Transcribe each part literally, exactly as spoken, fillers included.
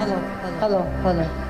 Hello, hello. Hello, hello.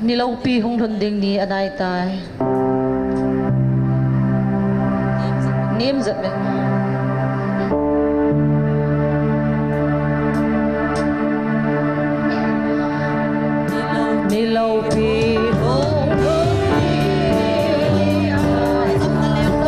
Niloupi hung lhun ding ni anai tai. Nim jat me. Niloupi hung lhun ding ni anai tai.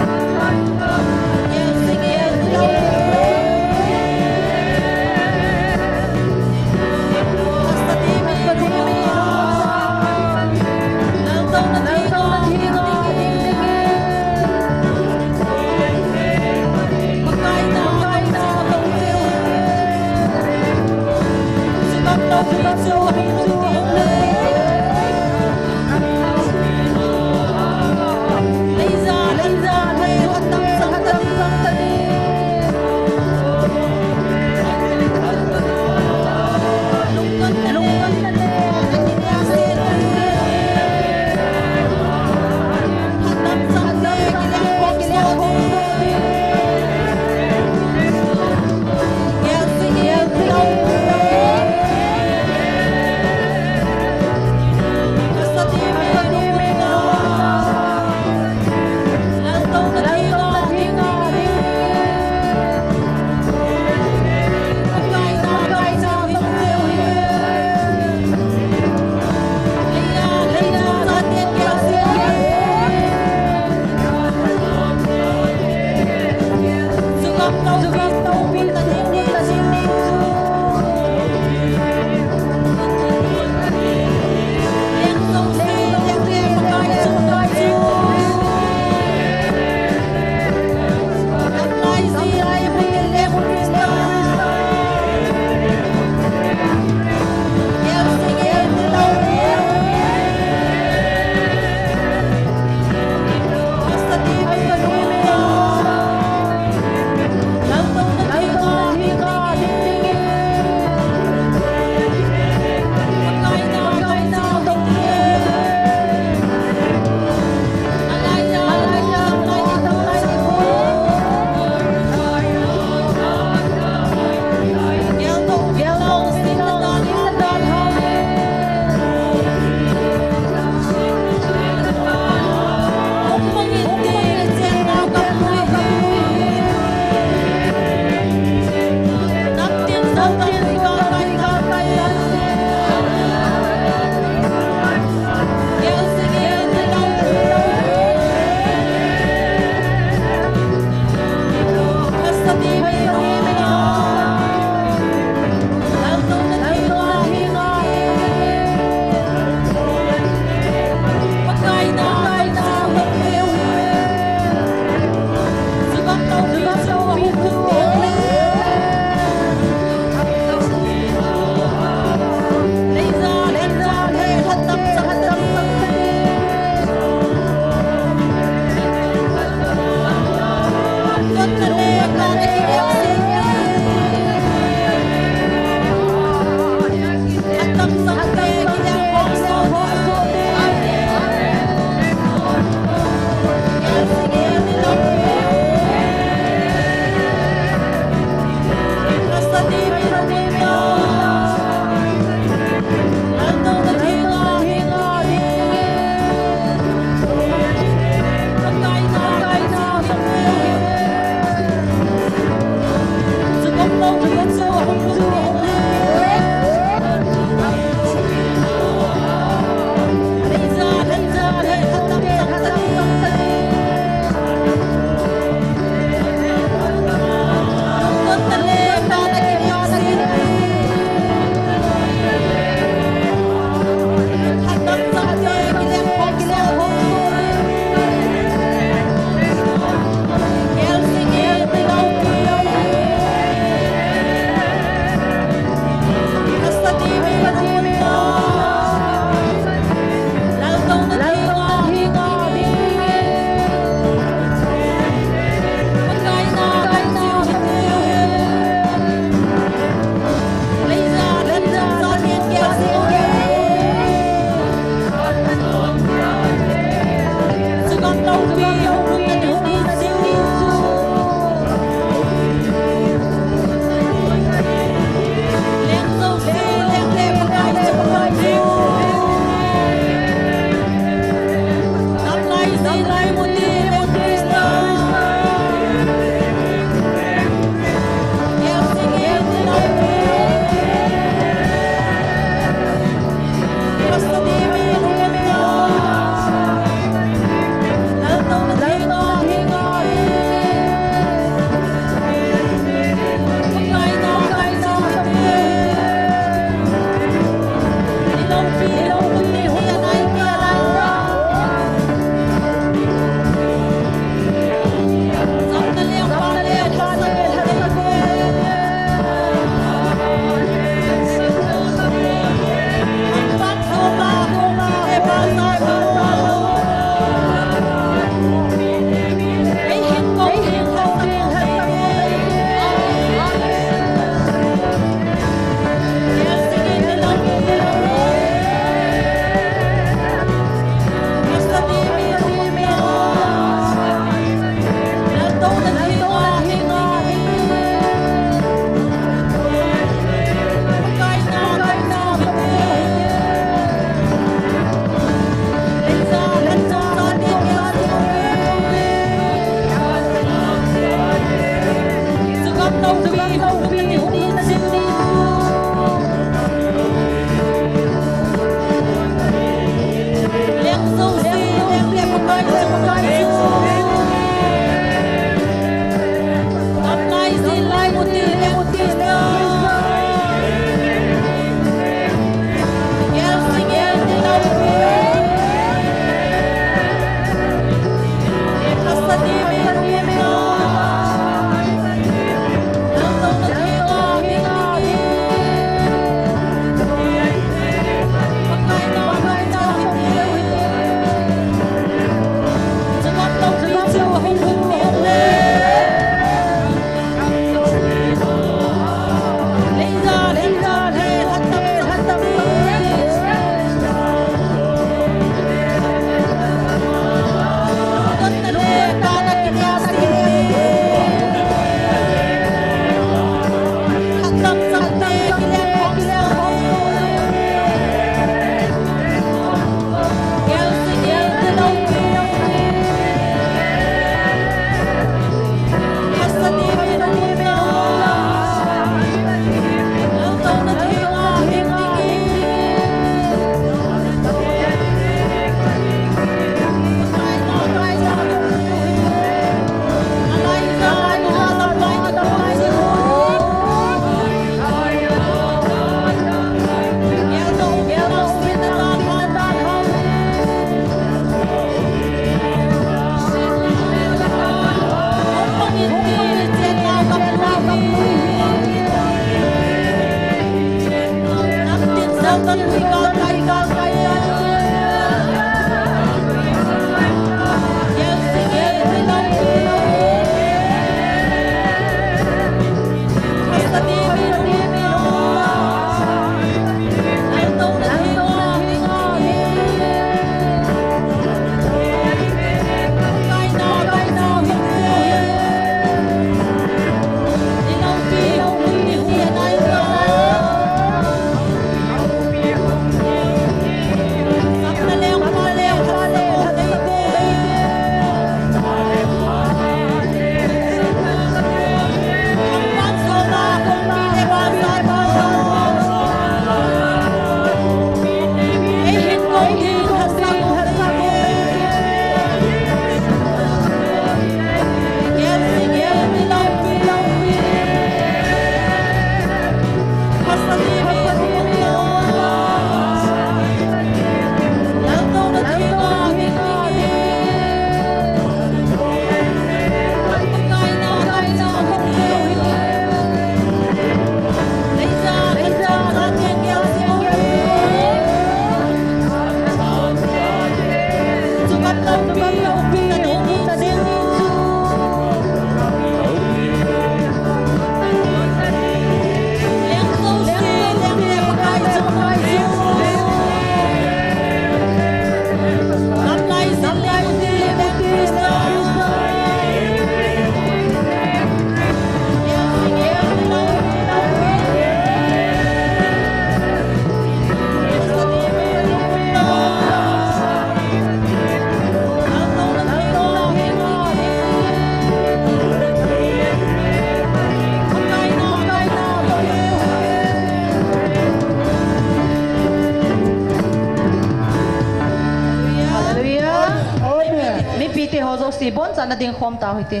Ibon cha na ding khom ta hoi te.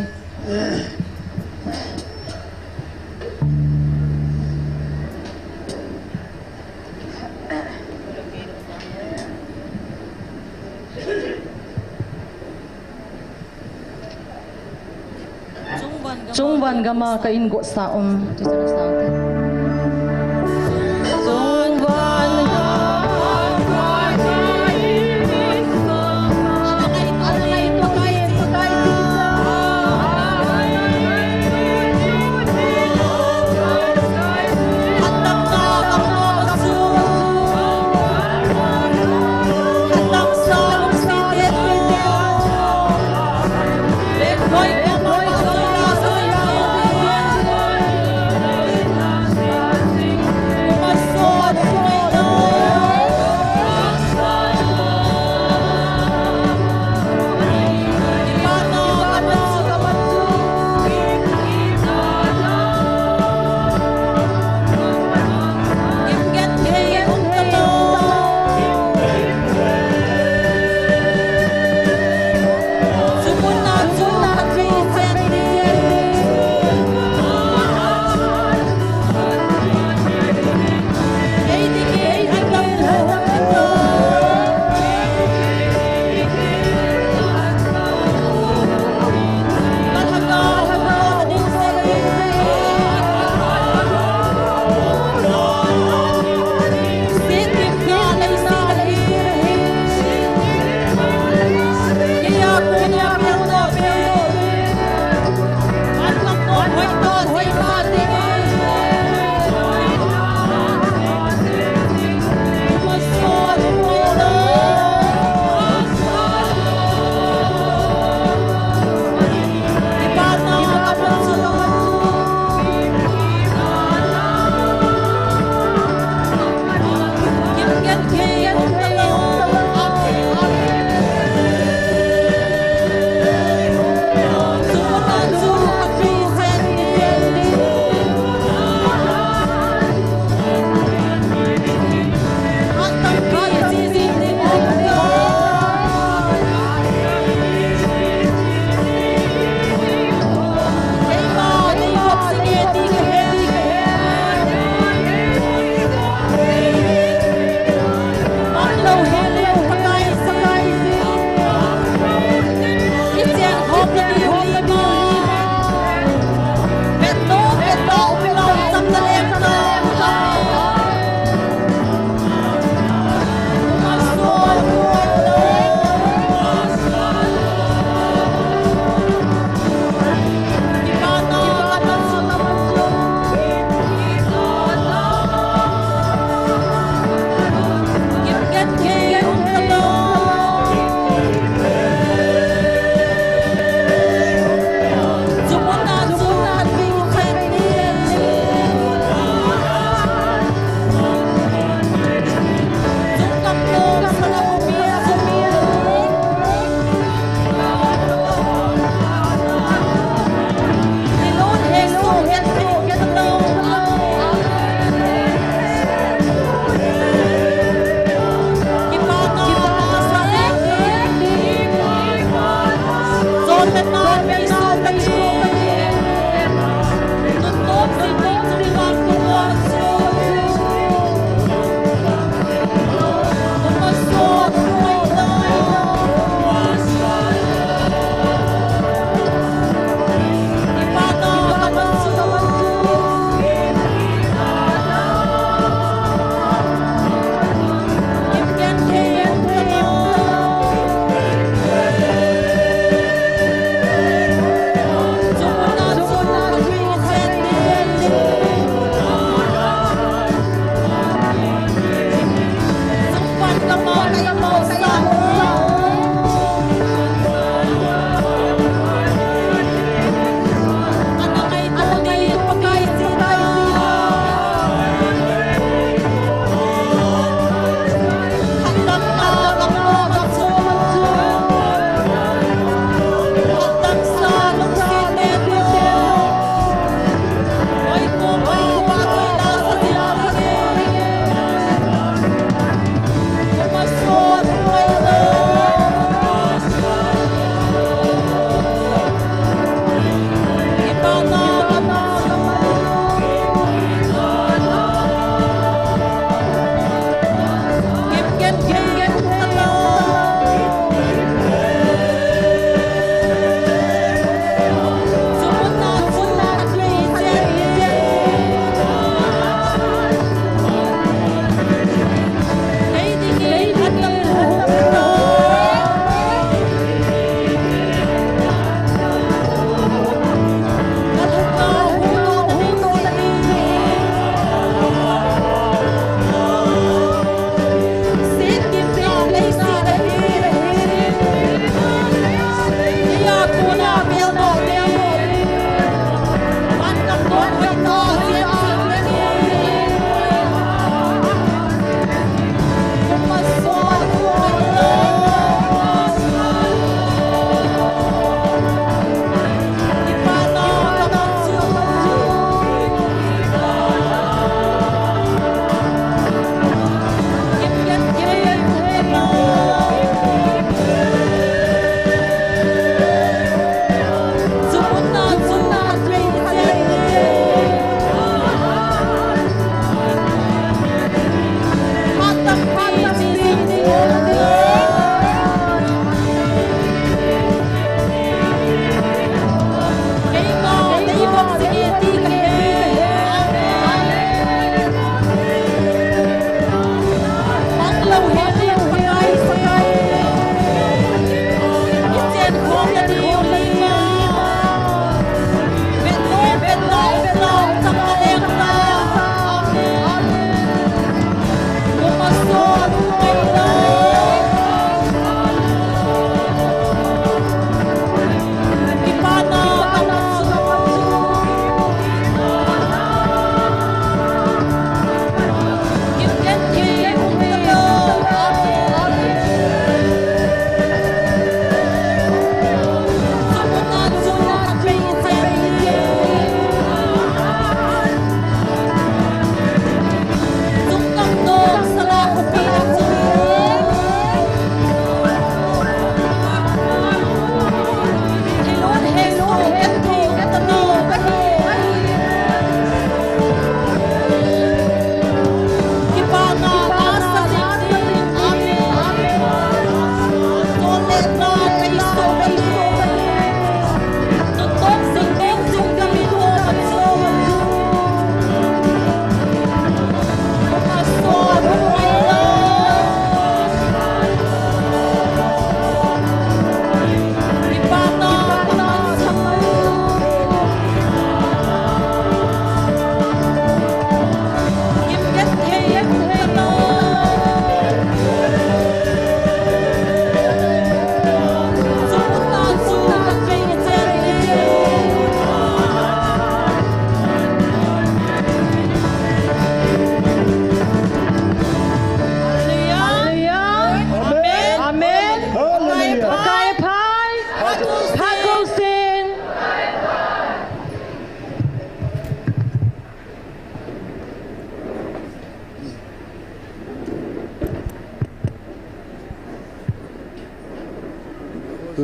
Chungvan gama ka in gotsa um. Chungvan gama.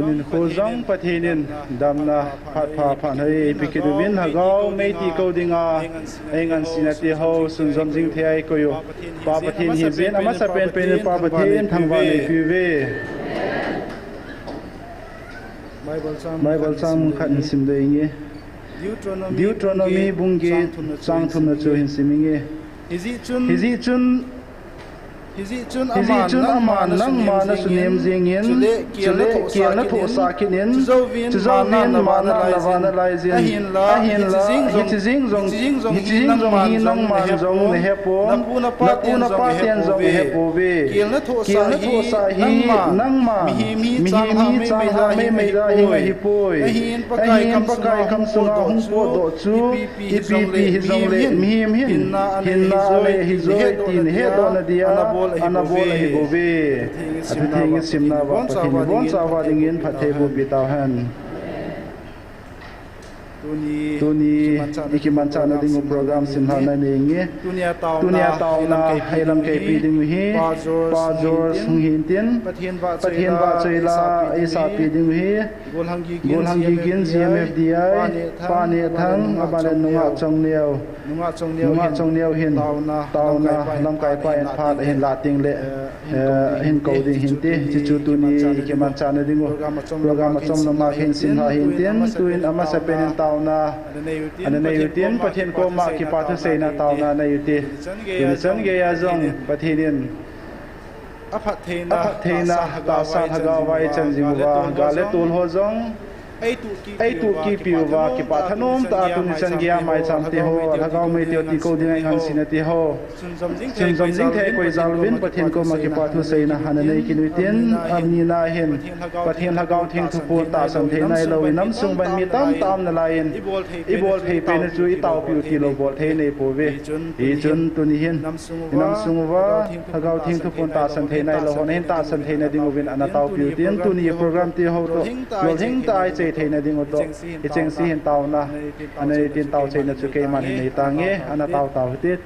Nikho jong Pathen in damna phat pha phat hoi eipe kit uvin, Lhagao mei ti kou dinga eingansena teho sunjom jing thei a eikoi u Pa Pathen hijeh in, amasa penpen in Pa Pathen thangvah neipiuve. Bible chang khat hin simdoh inge. Deuteronomy bung get chang thumna chu hin sim inge. Hijeh chun, hijeh chun aman nangma nasunem jengin, chule kel nathohsah kit in, chujouvin manna navah nalaijin. Ahinla hiche jeng jong hi nangman jong nahepon, napu napaten jong nahepouve. Kel nathohsah hi nangma mihem hi changlhah meimei a hing ahipoi. Ahin Pakai kamsunga hung potdoh chu ipi pi hijongle mihem hin hinna anei ahijoi ti nahetdohna dia anabol ahibouve. Athutheng isimna uva Pathen ibonchauva dingin phatthei bohpi tauhen. Tuni ikimanchahna dingu program simlhahna nei inge. Tunia taona eilamkai pi dingu hi Pa George hung hintin, Pathen vahchoila eisahpi dingu hi Golhang Gigin, G M F D I, Pa Nehthang, aban le Nungah Chongneo hin taona lamkaipa in phat ahin lah tengle hin kou ding hinte. Hiche chu tuni ikimanchahna dingu program achom lama kahin simlhah hintin, tuin amasapen in taona ana nei utin, Pathen koma kipa thuseina taona nei ute. Tuni chan geiya jong Pathen in aphattheina tahsa lhagao va eichan jing uva, gal le tol ho jong eituh kit piuva, kipah thanom tah a tuni chan geiya maicham teho, lhagao mei teho, ti kou dinga eingansena teho sunjom jing thei a eikoi jal uvin Pathen koma kipa thuseina ana nei kit utin, anina hin Pathen Lhagao Theng thuphon tahsan thei nailou, inam sung uva mi tamtah um nalaiyin, ibol thei pen u chu itaopiu tilou bol thei neipouve. Hichun tuni hin inam sung uva Lhagao Theng thuphon tahsan thei nailou ho nahin tahsan theina dinguvin ana taopiu tin, tuni program teho toh lolhing tah a ichai theina dingu toh hichengse hin taona ana nei tin, taochaina chu keiman hin nei tange, ana tao tao hite.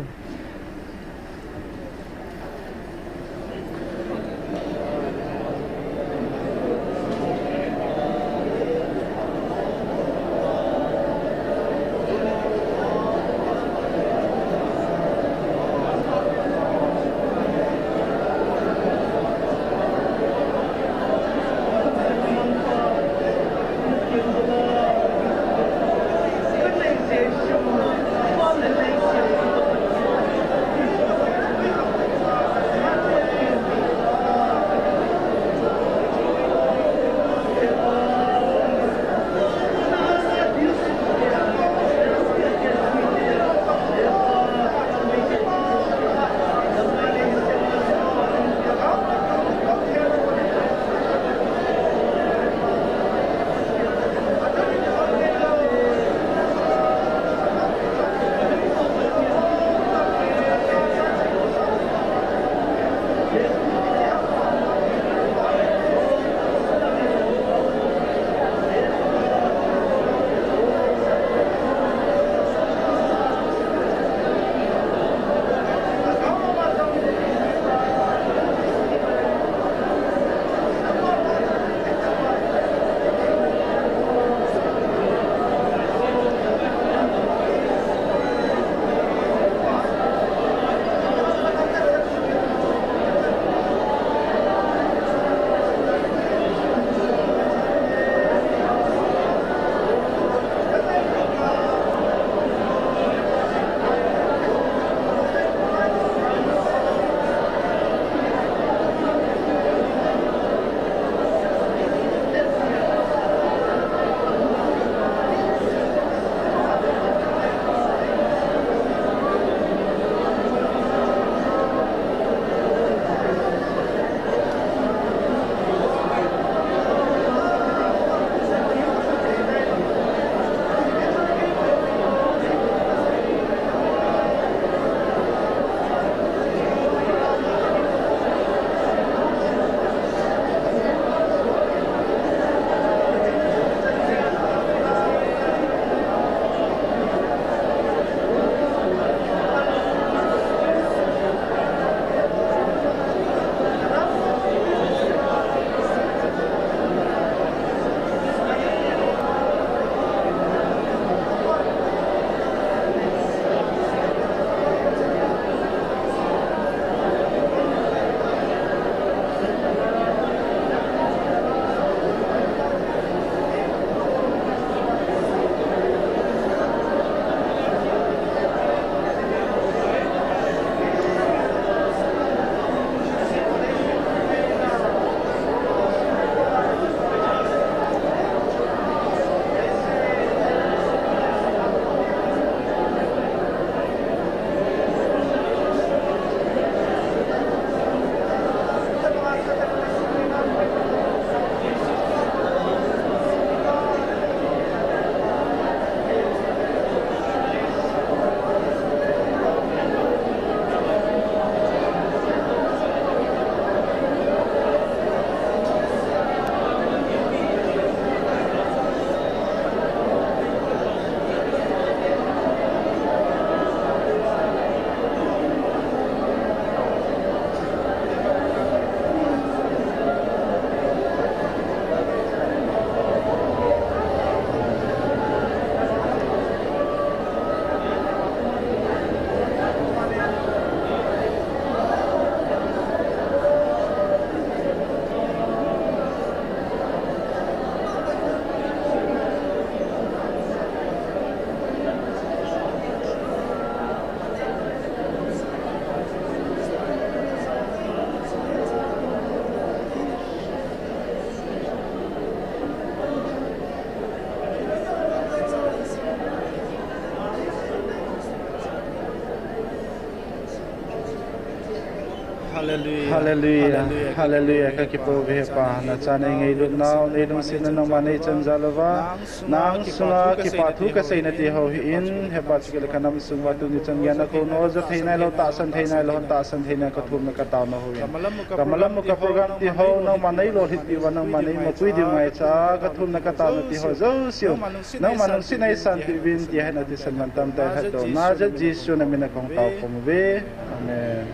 Hallelujah. Hallelujah. Hallelujah. Ka kipah uve Hepa. Na cha nei ngailutnau, nei lungsetna nangman nei chan jal uva. Nang sunga kipa thu kasei nati ho hi in, Hepa chu kile ka nam sung uva tuni chan geiya na ko no ja thei nailou, tahsan thei nailou, tahsan theina ka thumna ka taona ho in. Ka malam u ka program ti ho, nangman nei lolhinpi uva, nangman nei mapui diu ngaicha, ka thumna ka taona ti ho jouse u. Nangman lungset nei sanpeh uvin ti hi na thisan man tam tai lhat doh. Nazareth Jesu na min a kong tao khom uve. Amen.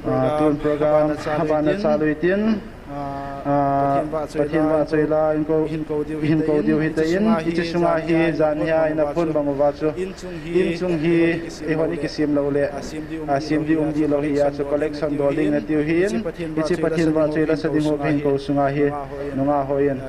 Ah, tun program haba na chalu hitin. Ah, Pathen vahchoi la, hin kou diu hitin. Hiche sunga hi jan hia ina phone bang uva chu. In chung hi, eihon i kisem lou le. Ah, sem di um di lou hi a chu collection dol ding na tiu hin. Hiche Pathen vahchoi la sa ding ho hin kou sunga hi. Nunga hoi in.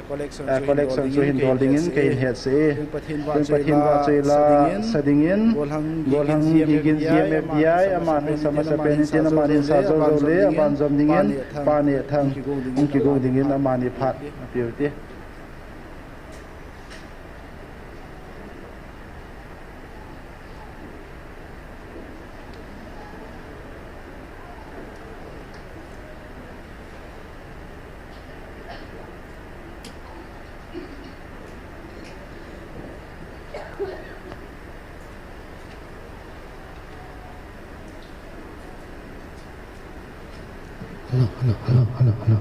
Ah, collection chu hin dol dingin kahin hetsah e. Tun Pathen vahchoi la sa dingin, Golhang Gigin G M F D I, aman hin sa masa pen in tin, aman hin sa jou jou le, aban jom dingin, Pa Nehthang, hung kigong dingin, amani phat, apiu te. Hello, hello, hello, hello, hello.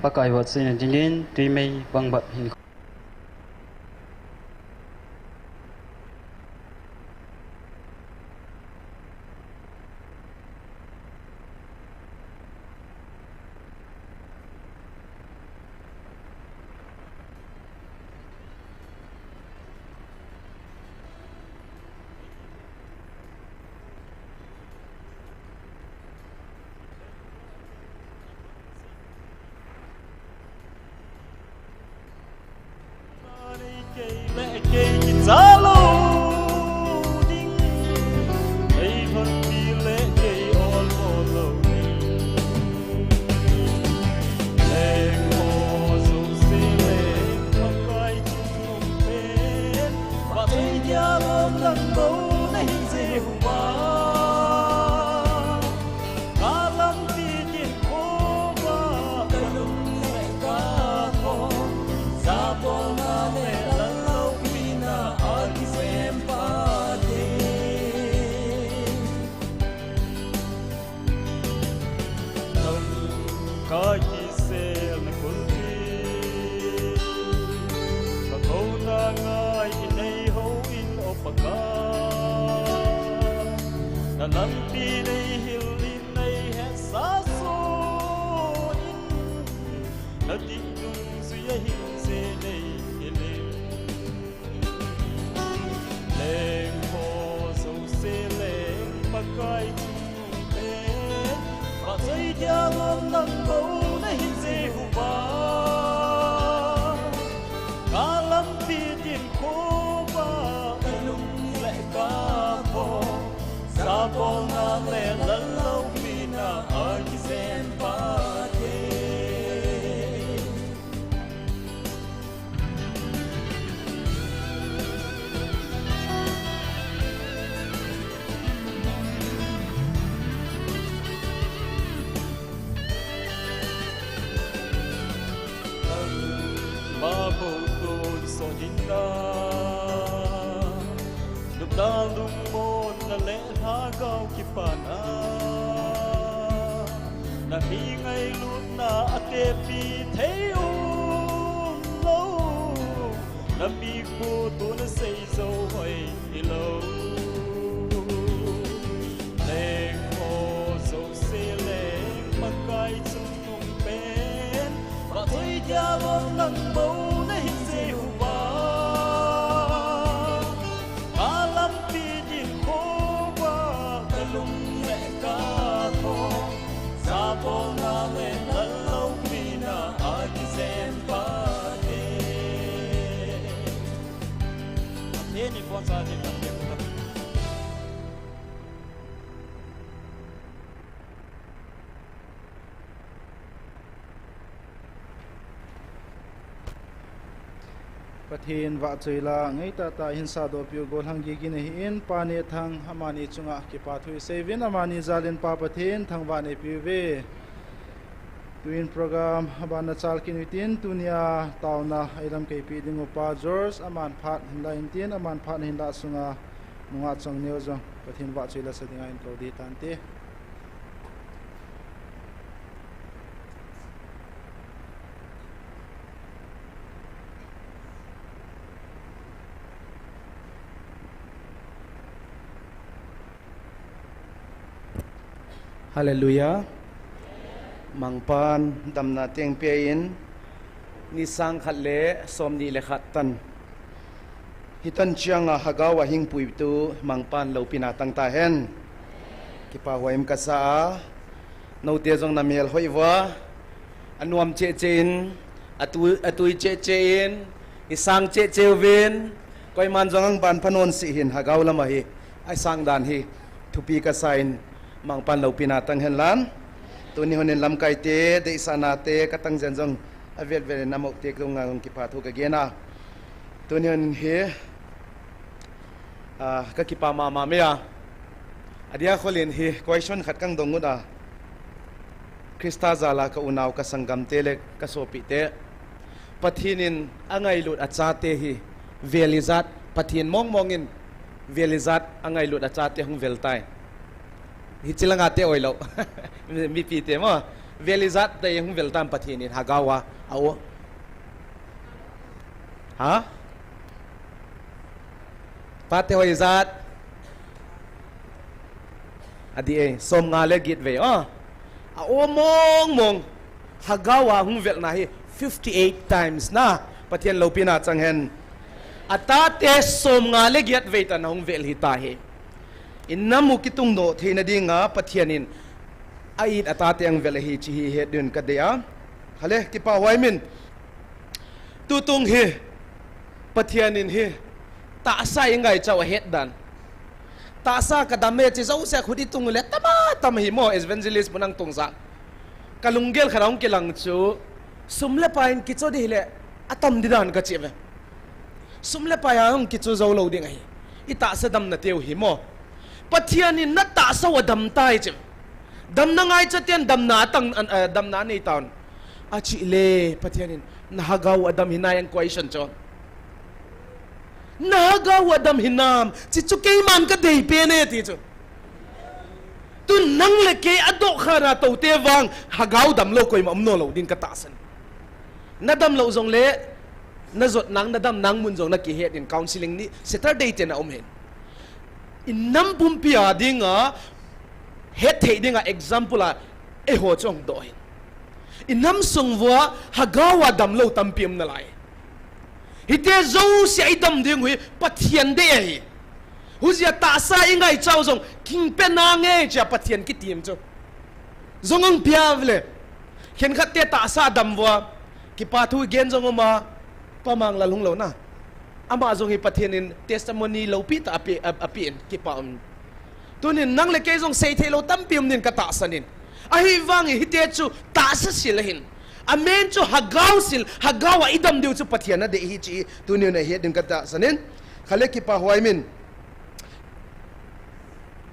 Pakai vahchoina dingin tui mei bang bat hin. Ka kisel na kulpi, ka kona ngai inei ho in o Pakai. Na lampi nei hil in nei hesa so in, na ti nung suya hin se nei hil in. Leng ho jouse leng Pakai chungnung pen, vahchoi dia lom nang bou nahi Jehovah. Ka lampi din khovah, ka lung le ka kho, jabolna le lalloupina a kisem Pathen. Mabou tun sonin na, nupna lungmonna le lhagao kipana, na mi ngailutna a tepi thei um lou. Na mi khu tuna sei jou hoi hilou. Leng ho jouse leng Pakai chungnung pen, vahchoi dia lom nang bou nahi Jehovah. Ka lampi din khovah, ka lung le ka kho, jabolna le lalloupina a kisem Pathen. Pathen in boncha ding kan pe u ta. Pathen vahchoi la ngai tahtah hin sadoh piu gollhang Gigi nahi in, Pa Nethang amani chunga kipa thu isei uvin, amani jal in Pa Pathen thangvah neipiu ve. Tuin program aban nachal kit u hitin, tunia taona a ilamkai peh ding u Pa George, aman phat hin la intin, aman phat hin la sunga nungah Chongneo jong Pathen vahchoi la sa dinga hin kou ding tante. Hallelujah. Mangpan damna teng pe in, ni sang khat le som ni le khat tan. Hitan chianga hagao a hingpui tu Mangpan loupina tang tahen. Kipa huai um kasa a. Noute jong na mel hoi uva. Anuam cheh cheh in, atui, atui cheh cheh in, isang cheh cheh uvin, koiman jong ang ban phanon si hin hagao lama hi, aisang dan hi, thupi kasa in, Mangpan loupina tang hen lan. Tuni hun in lamkai te, deisahna te, katang jen jong, avel vel in amau te, kong ngang kipa thu ka gen a. Tuni hun hi, Ah, ka kipa mama mai a. Adia khol in hi question khat kang dong u ta. Christa jal a ka unau ka sanggam te le ka sopi te. Pathen in angailut achate hi vel ijat, Pathen mong mong in vel ijat angailut achate hung vel tai. Hichi langa te oi lou. Mipi te mo. Vel ijat tah hung vel tam Pathen in Hagau a, a o. Ha? Pate ho ijat. Adi e, som nga le get vei o. A o mong mong. Hagau a hung velna hi fifty eight times na. Pathen loupina chang hen. Atate som nga le get vei tah in ahung vel hita hi. Inam u kitung doh theina dinga Pathen in a it atate ahung vel ahi chi hi het ding kadei a. Hale, kipa huai min. Tutung hi, Pathen in hi, tahsa i ngaicha u ahet dan. Tahsa kadam e chi jouse khut i tung le tam a tam hi mo, evangelist mun ang tung ja. Ka lunggel khat ahung kilang chu, sum le pai in kicho di hile, atam di dan kachi ve. Sum le pai a hung kicho jou lou ding ahi. I tahsa damna teu hi mo. Pathen in na tahsa u adam tai chi. Damna ngaicha ten damna atang, an, eh, damna nei taun. Achi le, Pathen in, na Hagau u adam hinai ang question chu. Na Hagau u adam hinam, chi chu keiman kadei pen e ti chu. Tun nang le kei adoh kha na tote vang, Hagau damlou koima um nailou din katahsan. Na damlou jongle, na jot nang, na dam nang mun jong na kihet in counseling ni Saturday te na um hin. Inam pumpi a dinga, het thei dinga example a, eiho chong doh hin. Inam sung uva, Hagau a damlou tampi um nalai. Hite jouse a i dam ding u hi, Pathen dei ahi. Hujia tahsa i ngaicha u jong, king pe nange chia Pathen kitim chu. Jong ang pia vle. Khenkhat te tahsa dam uva, kipa thu gen jong um a, Pa Manglal hung lou na. Ama jong hi Pathen in testimony loupi tah ape, a, ape in kipa um. Tunin nang le kei jong sei thei lou tampi um din katahsan in. Ahivangin hite chu tahsa sil ahin. Amen chu Hagau sil, Hagau a i dam diu chu Pathen adei hi chi tunin ahet din katahsan in. Hale kipa huai min.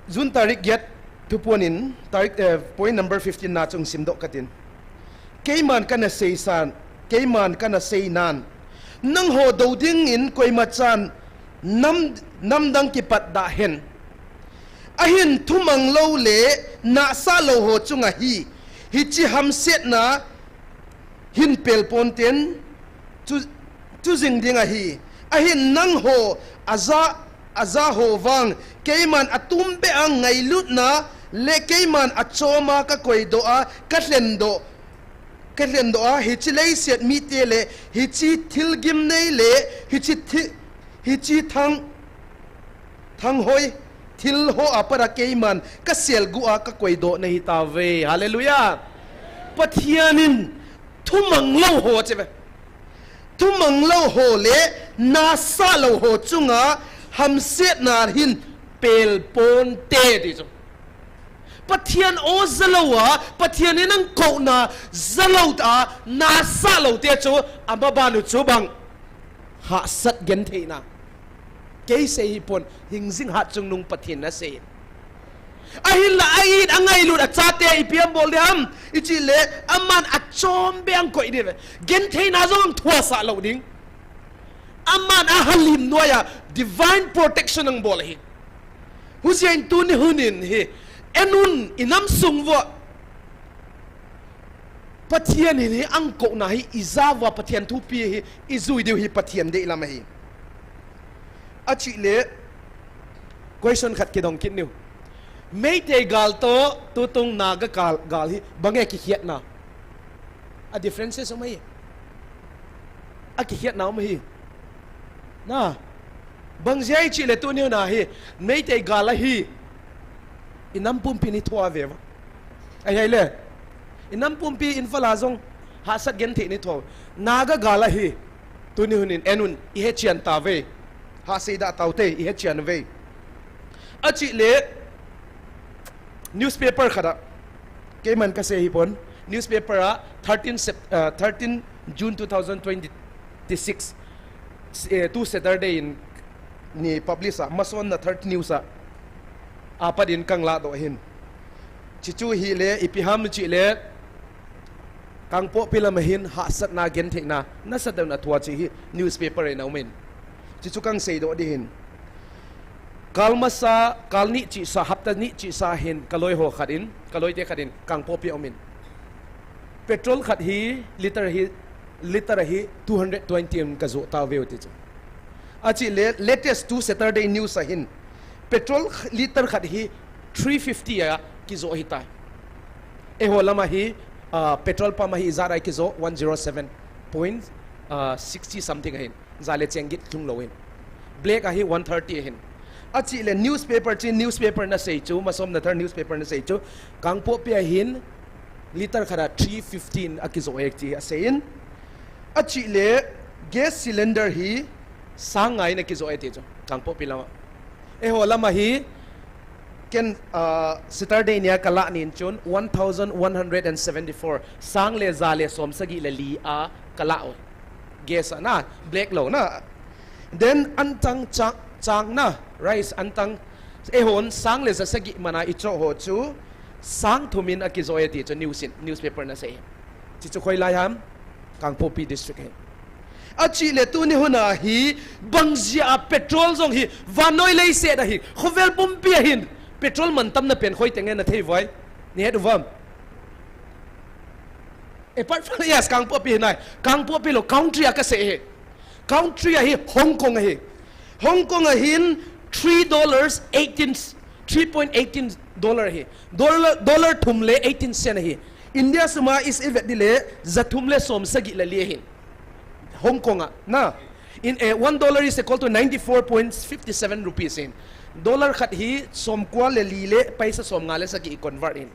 June tarik get thupuan in, tarik, eh, point number fifteen na chung simdoh katin. Keiman kana seisan, keiman kana seinan. Nangho dou dingin koima chan nam, namdang kipat da hen. Ahin thumanglou le nahsahlou ho chunga hi, hichi hamsetna hin pelpon ten chu, chu jing ding ahi. Ahin nangho aja, aja ho vang, keiman atumbeh a ngailutna le keiman achoma kakoidoh a, kalhendoh, kalhendoh a, hichi leiset mite le, hichi thil gimnei le, hichi thi, hichi thang, thanghoi thil ho a pat a keiman kaselguh a kakoidoh nahi tauve. Hallelujah. Pathen in thumanglou ho chi ve. Thumanglou ho le nahsahlou ho chunga hamsetna hin pelpon te ti chu. Pathen o jalou a, Pathen in akouna jalou ta, nahsahlou te chu, amaban u chu bang. Hahsat gentheina. Kei sei hipon, hingjing hat chungnung Pathen in asei. Ahinla, a-it, angailut, achate, ipi abol ding ham, ichi le, aman achom beh a angkoi ding ve. Gentheina jong angthuasah lou ding. Aman ahalim noiya, divine protection angbol ahi. Hujeh in tuni hun in hi, en un, inam sung uva. Pathen in hi angkouna hi, ija uva Pathen thupi hi, ijui diu hi Pathen deilam ahi. Achi le, question khat kidong kit niu. Meitei gal toh, tutung Naga gal, gal hi, bang e kikhetna. A differences um ahi. A kikhetna um ahi. Na. Bang jeh a ichi le tuni hun a hi, Meitei gal ahi. Inam pumpi in ithoh a ve uva. Ahi le. Inam pumpi Imphal a jong hahsat genthei in ithoh. Naga gal ahi. Tuni hun in en un ihechian tauve. Hahsei da taute ihechian uve. Achi le newspaper khat a. Keiman kasei hipon. Newspaper a thirteen Sep-, uh, thirteen June two thousand twenty-six. Eh, tu Saturday in ni publish a, masonna third news a, apat in kanglah doh ahin. Chichu hile, ipi ham chi le, Kangpokpi lam a hin hahsatna gentheina, nasatah in athoh a chi hi newspaper in aumin. Chichu kangsei doh ding ahin. Kal masa, kal ni chisa, hapta ni chisa hin, kaloi ho khat in, kaloite khat in, Kangpokpi aumin. Petrol khat hi liter hi, liter hi two hundred twenty in kajoh tauve ti chu. Achi le latest tu Saturday news a hin petrol liter khat hi three fifty a kijoh ahitai. Eiho lama hi, ah, petrol pump a hi ijat a kijoh one zero seven point sixty something ahin. Za le cheng get lhung lou in. Black a hi one thirty ahin. Achi le newspaper chi newspaper na sei chu, Masom Nathar newspaper na sei chu. Kangpokpi a hin liter khat a three fifteen a kijoh e ti asei in. Achi le gas cylinder hi sang nga in a kijoh e ti chu. Kangpokpi lama. Eiho lama hi ken, ah, Saturday nia kalah nin chun one thousand one hundred and seventy-four, sang le za le som sagi le li a kalah u. Gas a na, black lou na. Then antang chang, chang na, rice antang, eihon sang le za sagi mana ichoh ho chu sang thum in a kijoh e ti chu news in, newspaper na sei. Chi chu khoi lai ham? Kangpokpi district hi. Achi le tuni hun a hi, bang jeh a petrol jong hi vannoi leiset a hi, khovel pumpi a hin petrol mantamna pen khoi teng e na thei uvem? Ni het uvem? Apart from, yes, Kangpokpi hi nai. Kangpokpi lou, country a kasei hi. Country a hi Hong Kong a hi. Hong Kong a hin three dollars eighteen, three point eighteen dollar hi. Dollar, dollar thum le eighteen cent a hi. India suma is i vet di le, za thum le som sagi le li a hin. Hong Kong a, na. In, eh, one dollar is equal to ninety-four point fifty-seven rupees in. Dollar khat hi som kua le li le paisa som nga le sagi i convert in.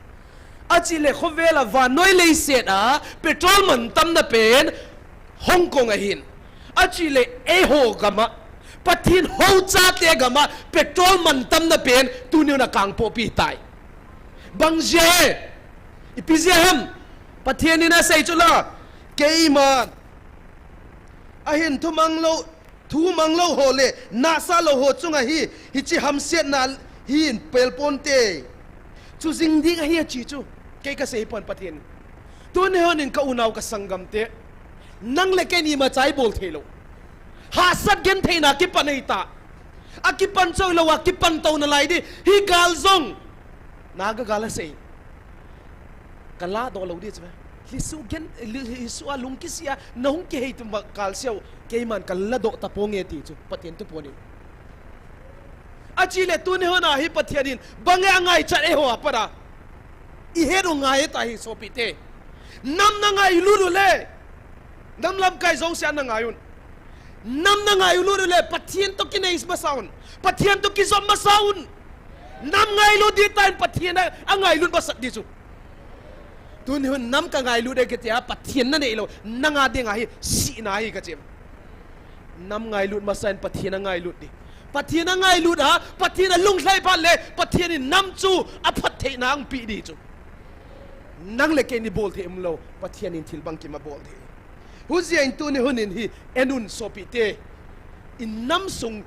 Achi le khovel a vannoi leiset a petrol mantamna pen Hong Kong a hin. Achi le eiho gam a, Pathen hou chate gam a petrol mantamna pen tuni hun a Kangpokpi tai. Bang jeh? Ipi jeh ham? Pathen in asei chu la. Keiman. Ahin thumang lou, thumang lou ho le, nasa lou ho chunga hi, hichi hamsetna hi in pel ponte. Chu jing ding ahi achi chu. Kei kasei pon Pathen. Tuni hun in ka unau ka sanggam te. Nang le kei ni machai bol thei lou. Hahsat gentheina kipan ahi ta. A kipan choi lou a kipan tou nalai di. Hi gal jong. Naga gal asei. Ka ladoh lou di chu ve. Lisu gen, li-, lisu a lung kisia, na hung kihei tum va kal siau, keiman ka ladoh taponge ti chu, Pathen tu pon in. Achi le tuni hun a hi Pathen in, bang e angaichat eiho a pat a. I het u ngai ta hi sopite. Nam na ngailut u le. Nam lamkai jouse a na ngai un. Nam na ngailut u le, Pathen to kinei masa un. Pathen to kijom masa un. Nam ngailut di tan Pathen a, angailut masat di chu. Tuni hun nam ka ngailut e kiti a, Pathen na nei lou, nanga ding ahi, sihna ahi kachi. Nam ngailut masa in Pathen angailut di. Pathen angailut a, Pathen alunglhai phat le, Pathen in nam chu aphattheina angpeh di chu. Nang le kei ni bol thei umlou, Pathen in thil bangkim abol thei. Hujeh in tuni hun in hi, en un sopite. I nam sung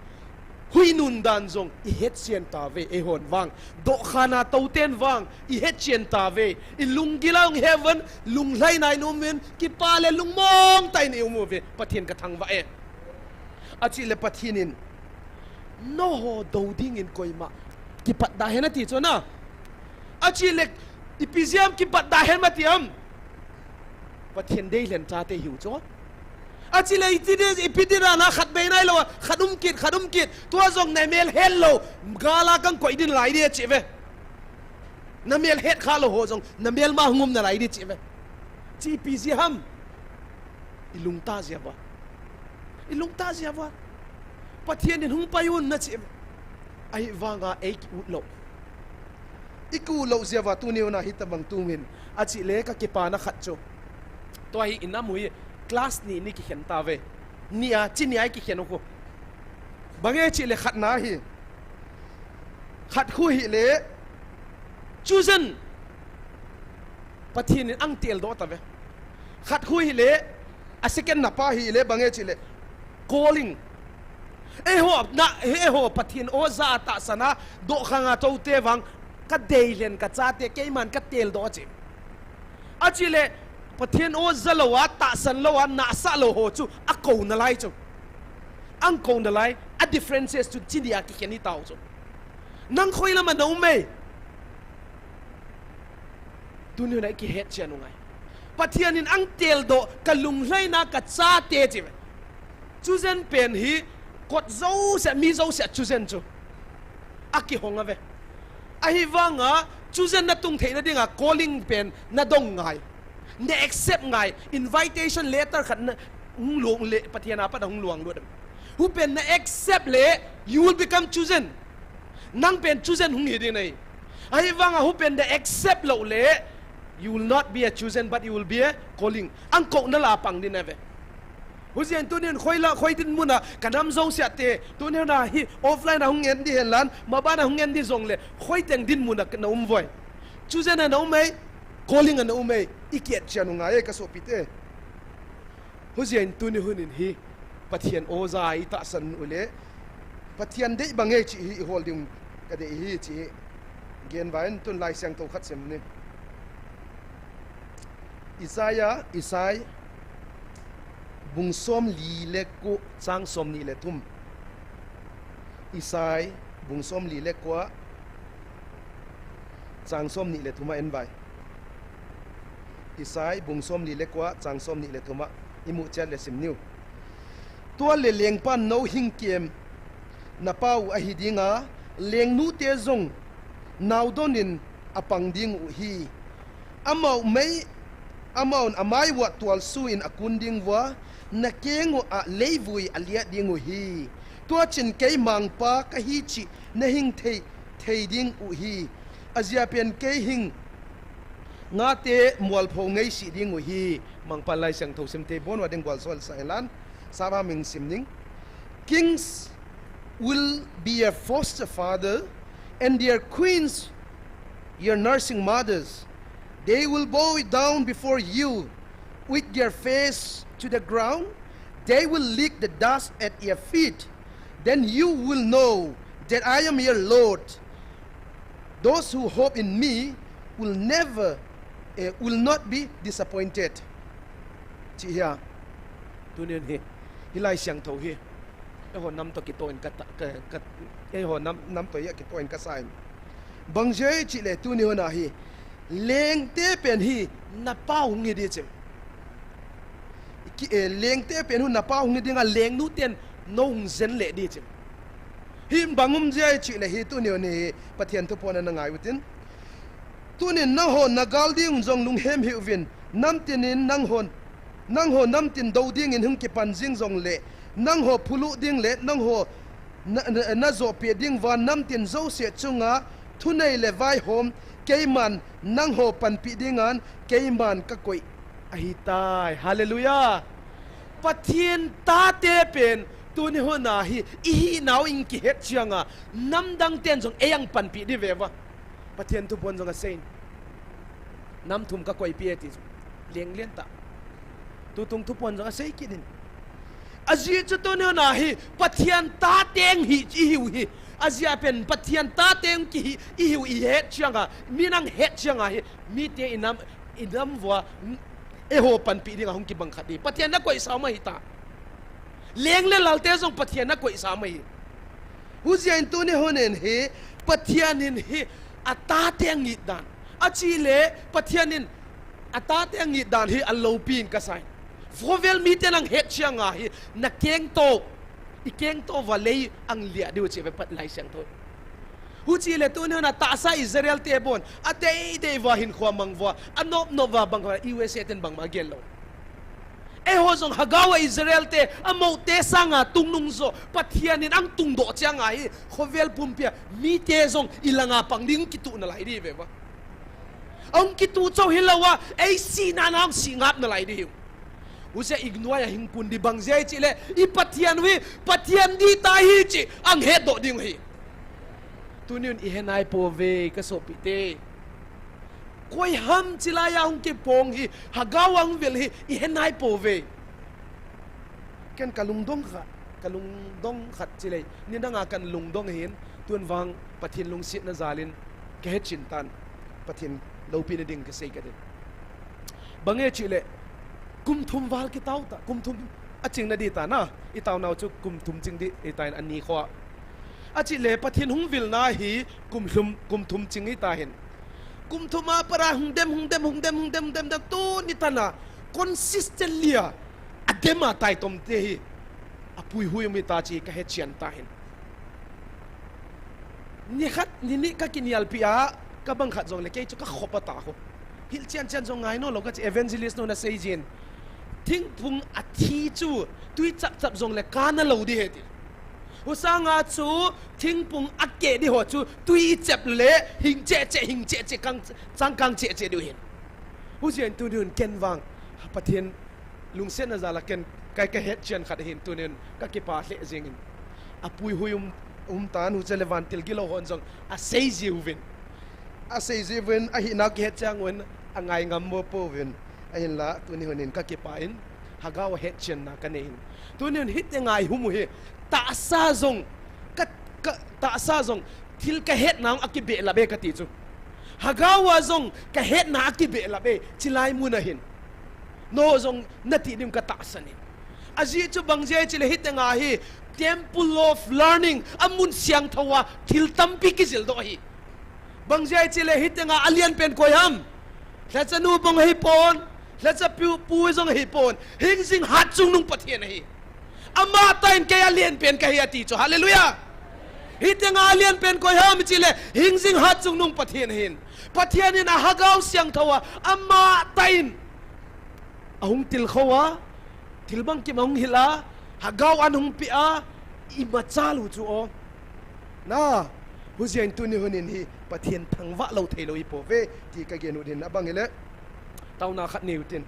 hui nun dan jong i hetchen tauve, eihon vang. Dohkhan a tou ten vang, i hetchen tauve. I lunggil a hung he uvin, lunglhaina in um uvin, kipa le lungmong tah in i um uve. Pathen ka thangvah e. Achi le Pathen in, nangho dou ding in koima kipat da hen ati chu na. Achi le, ipi jeh ham kipat da hen ati ham? Pathen deilhen chate hiu chu. Achi le iti di, ipi di na na khat bei nai lou, khat um kit, khat um kit. Tua jong na mel het lou, gal a kang koi din lai di chi ve. Na mel het kha lou ho jong, na mel ma hung um nalai di chi ve. Chi ipi jeh ham? I lungtah jeh uva. I lungtah jeh uva. Pathen in hung pai un na chi ve. Ahivanga ei ki ut lou. I ki ut lou jeh uva tuni hun a hitabang tung in. Achi le ka kipana khat chu. Tua hi i nam u hi class ni ni kikhen tauve. Ni a, chi ni a i kikhen u khu. Bang e chi le khatna hi. Khat khu hi le. Chosen. Pathen in ang tel doh tauve. Khat khu hi le. A second na pa hi le bang e chi le. Calling. Eiho, na, eiho Pathen o ja a tahsan a, dohkhan a tou te vang, ka deilhen ka chate, keiman ka tel doh a chi. Achi le, Pathen o ja lou a, tahsan lou a, nahsah lou ho chu, akou nalai chu. Ang kou nalai, a differences chu, chi ni a kikhen hi tau chu. Nang khoi lam a na um e. Tuni hun a i kihetchen u ngai. Pathian in ang teldoh, ka lunglhaina ka chate chi ve. Chosen pen hi kot jouse, mi jouse a chosen chu akihong a ve. Ahivanga chosen na tung theina dinga calling pen na dong ngai, na accept ngai, invitation letter khat na hung luang le, Pathian a pat a hung luang lut em. Hupen na accept le, you will become chosen. Nang pen chosen hung hi ding ahi. Ahivanga hupen na accept lou le, you will not be a chosen, but you will be a calling. Ang kou na la pang ding ahi ve. Hujeh in tunin khoi la, khoi dinmun a, ka nam jouse a te, tunin a hi offline a hung en di hen lang, maban a hung en di jongle, khoi teng dinmun a na um uvem? Chosen a na um e, calling a na um e, i kihet chian u ngai e ka sopite. Hujeh in tuni hun in hi, Pathian aw ja i tahsan u le, Pathian deih bang e chi hi i hol ding ka dei hi chi hi. Gen vang in tun Laisiangthou khat sim ni. Isaiah, Isai, bung somli le ko, chang somni le thum. Isai, bung somli le ko, chang somni le thum a en vang. Isai, bung somli le ko, chang somni le thum a, i mu chet le sim niu. Tua le lengpan nou hing kem na pau ahi dinga, lengnute jong nau donin a pang ding u hi. Amau mei, amaun amai uva tualsu in a kun ding uva, na keng uva leivui a liat ding u hi. Tua chin kei mangpa ka hi chi na hing thei, thei ding u hi. Ajia pen kei hing ngate mualpho ngei si ding u hi. Mangpa Laisiangthou sim te bon uva ding gual sol sa elan. Sava ming sim ning. Kings will be your foster father, and their queens your nursing mothers. They will bow down before you with their face to the ground. They will lick the dust at your feet. Then you will know that I am your Lord. Those who hope in me will never, eh, will not be disappointed. Chi hia. Tunin hi, hi Laisiangthou hi. Eiho nam toh kitoh in ka ta, ka, ka, eiho nam, nam toh hi kitoh in ka sa in. Bang jeh chih le tuni hun a hi. Lengte pen hi na pau hung hi di chim. Ki, eh, lengte pen hi na pau hung hi dinga lengnu ten nou hung jen le di chim. Hi bang um jeh chih le hi tuni hun hi Pathian thuphon a na ngai utin. Tunin nangho na gal ding jong lunghem hih uvin, namtin in nangho, nangho namtin dou dingin hung kipan jing jongle, nangho phulu ding le, nangho na, na, na joh peh ding uva namtin jouse chunga thunei le vaihom, keiman nangho panpi dingan, keiman ka koi ahitai. Hallelujah. Pathian tate pen, tuni hun a hi, i hinau in kihet chianga, namdang ten jong ei ang panpi di ve uva. Pathian thuphon jong a sei in. Nam thum ka koipi e ti chu. Leng len ta. Tutung thuphon jong a sei kit in. Ajeh chu tuni hun a hi, Pathian tate hi, i hiu hi. Ajeh pen Pathian tate kihi, i hiu i het chianga, mi nang het chianga hi, mite i nam, i nam uva, eiho panpi dinga hung kibang khat di. Pathian na koisa ma hita. Leng le lalte jong Pathian na koisa ma hi. Hujeh in tuni hun in hi, Pathian in hi, a tate ngit dan. Achi le, Pathian in a tate ngit dan hi, a lopi in ka sa in. Khovel mite nang het chianga hi, na kengto, i kengto uva lei ang lia diu chi ve Pat Laisiangthou. Huchi le tuni hun a tahsa Israel te bon, a dei dei uva hinkho mang uva, a nop nop uva bang uva, U S A ten bangma gel lou. Eiho jong Hagau a Israel te, a moute sanga tungnung jo, Pathian in ang tungdoh chianga hi, khovel pumpi a, mite jong i langa pang ding kituh nalai di ve uva. Ang kituh chou hilou a, ei sihna nang sih ngap nalai di hiu. Hujeh in i nuai a hing kun di bang jeh chih le, i Pathian u hi, Pathian di ta hi chi, ang hetdoh ding u hi. Tunin i he nai pouve ka sopite. Koi ham chilai a hung kipong hi, Hagau a hung vil hi, i he nai pouve. Ken ka lungdong khat, ka lungdong khat chilei, nidang a kan lungdong hin, tun vang Pathian lungsetna jal in, ka he chin tan, Pathian loupina ding ka sei ka din. Bang e chih le, kum thum val kitao ta, kum thum a ching na di ta na, i tao nau chu kum thum ching di, i ta in ani kho a. Achi le Pathian hung vilna hi kum thum, kum thum ching i ta hin. Kum thum a pat a hung dem, hung dem, hung dem, hung dem, hung dem, dem, tuni tana consistently a, adem a taitom te hi apui hui um hita chi kahetchen tahin. Nikhat, nini kakinialpi a, kabang khat jongle kei chu kakhop a taho. Hilchen chen jong ngai nom lou kachi evangelist nu nasei jin. Thingphung athi chu, tui chap chap jongle kana lou ding ahi ti. Husanga chu, thingphung akeh ding ho chu, tui ichep le, hing cheh cheh, hing cheh cheh, kang, changkang cheh cheh ding ahin. Hujeh in tunin ken vang, Pathen lungsetna jal a ken, kai kahetchen khat ahin tunin, kakipah lheh jengin. Apui hui um, um tan, huche le vantil gilou hon jong, asei jiuvin. Asei jiuvin, ahinau kihet chang uvin, angai ngam mo pouvin. Ahinla, tuni hunin kakipah in, Hagao a hetchenna kanei in. Tuni hun hiti ngai hum u hi, tahsa jong, ka, ka, tahsa jong, thil kahetna hung akibehlap e kati chu. Hagao a jong, kahetna akibehlap e, chilai mun ahin. Nangho jong nati ding katahsan in. Ajeh chu bang jeh chule hiti ngai hi, temple of learning, amun siangthou a, thil tampi kijildoh ahi. Bang jeh chule hiti ngai a alian pen koi ham. Lhacha nu bang ahipon, lhacha pu, pu jong ahipon. Hingjing hatchungnung Pathen ahi. Amatah in kei alian pen kahi ati chu. Hallelujah. Hiti ngai a alian pen koi ham chule, hingjing hatchungnung Pathen ahin. Pathen in ahagao siangthou a, amatah in ahung tilkhou a, thil bangkim ahung hil a, hagao an hung peh a, imachal u chu o. Na, hujeh in tuni hunin hi, Pathen thangvah lou theilou ipouve, ti kagen u din abang hile. Taona khat nei utin.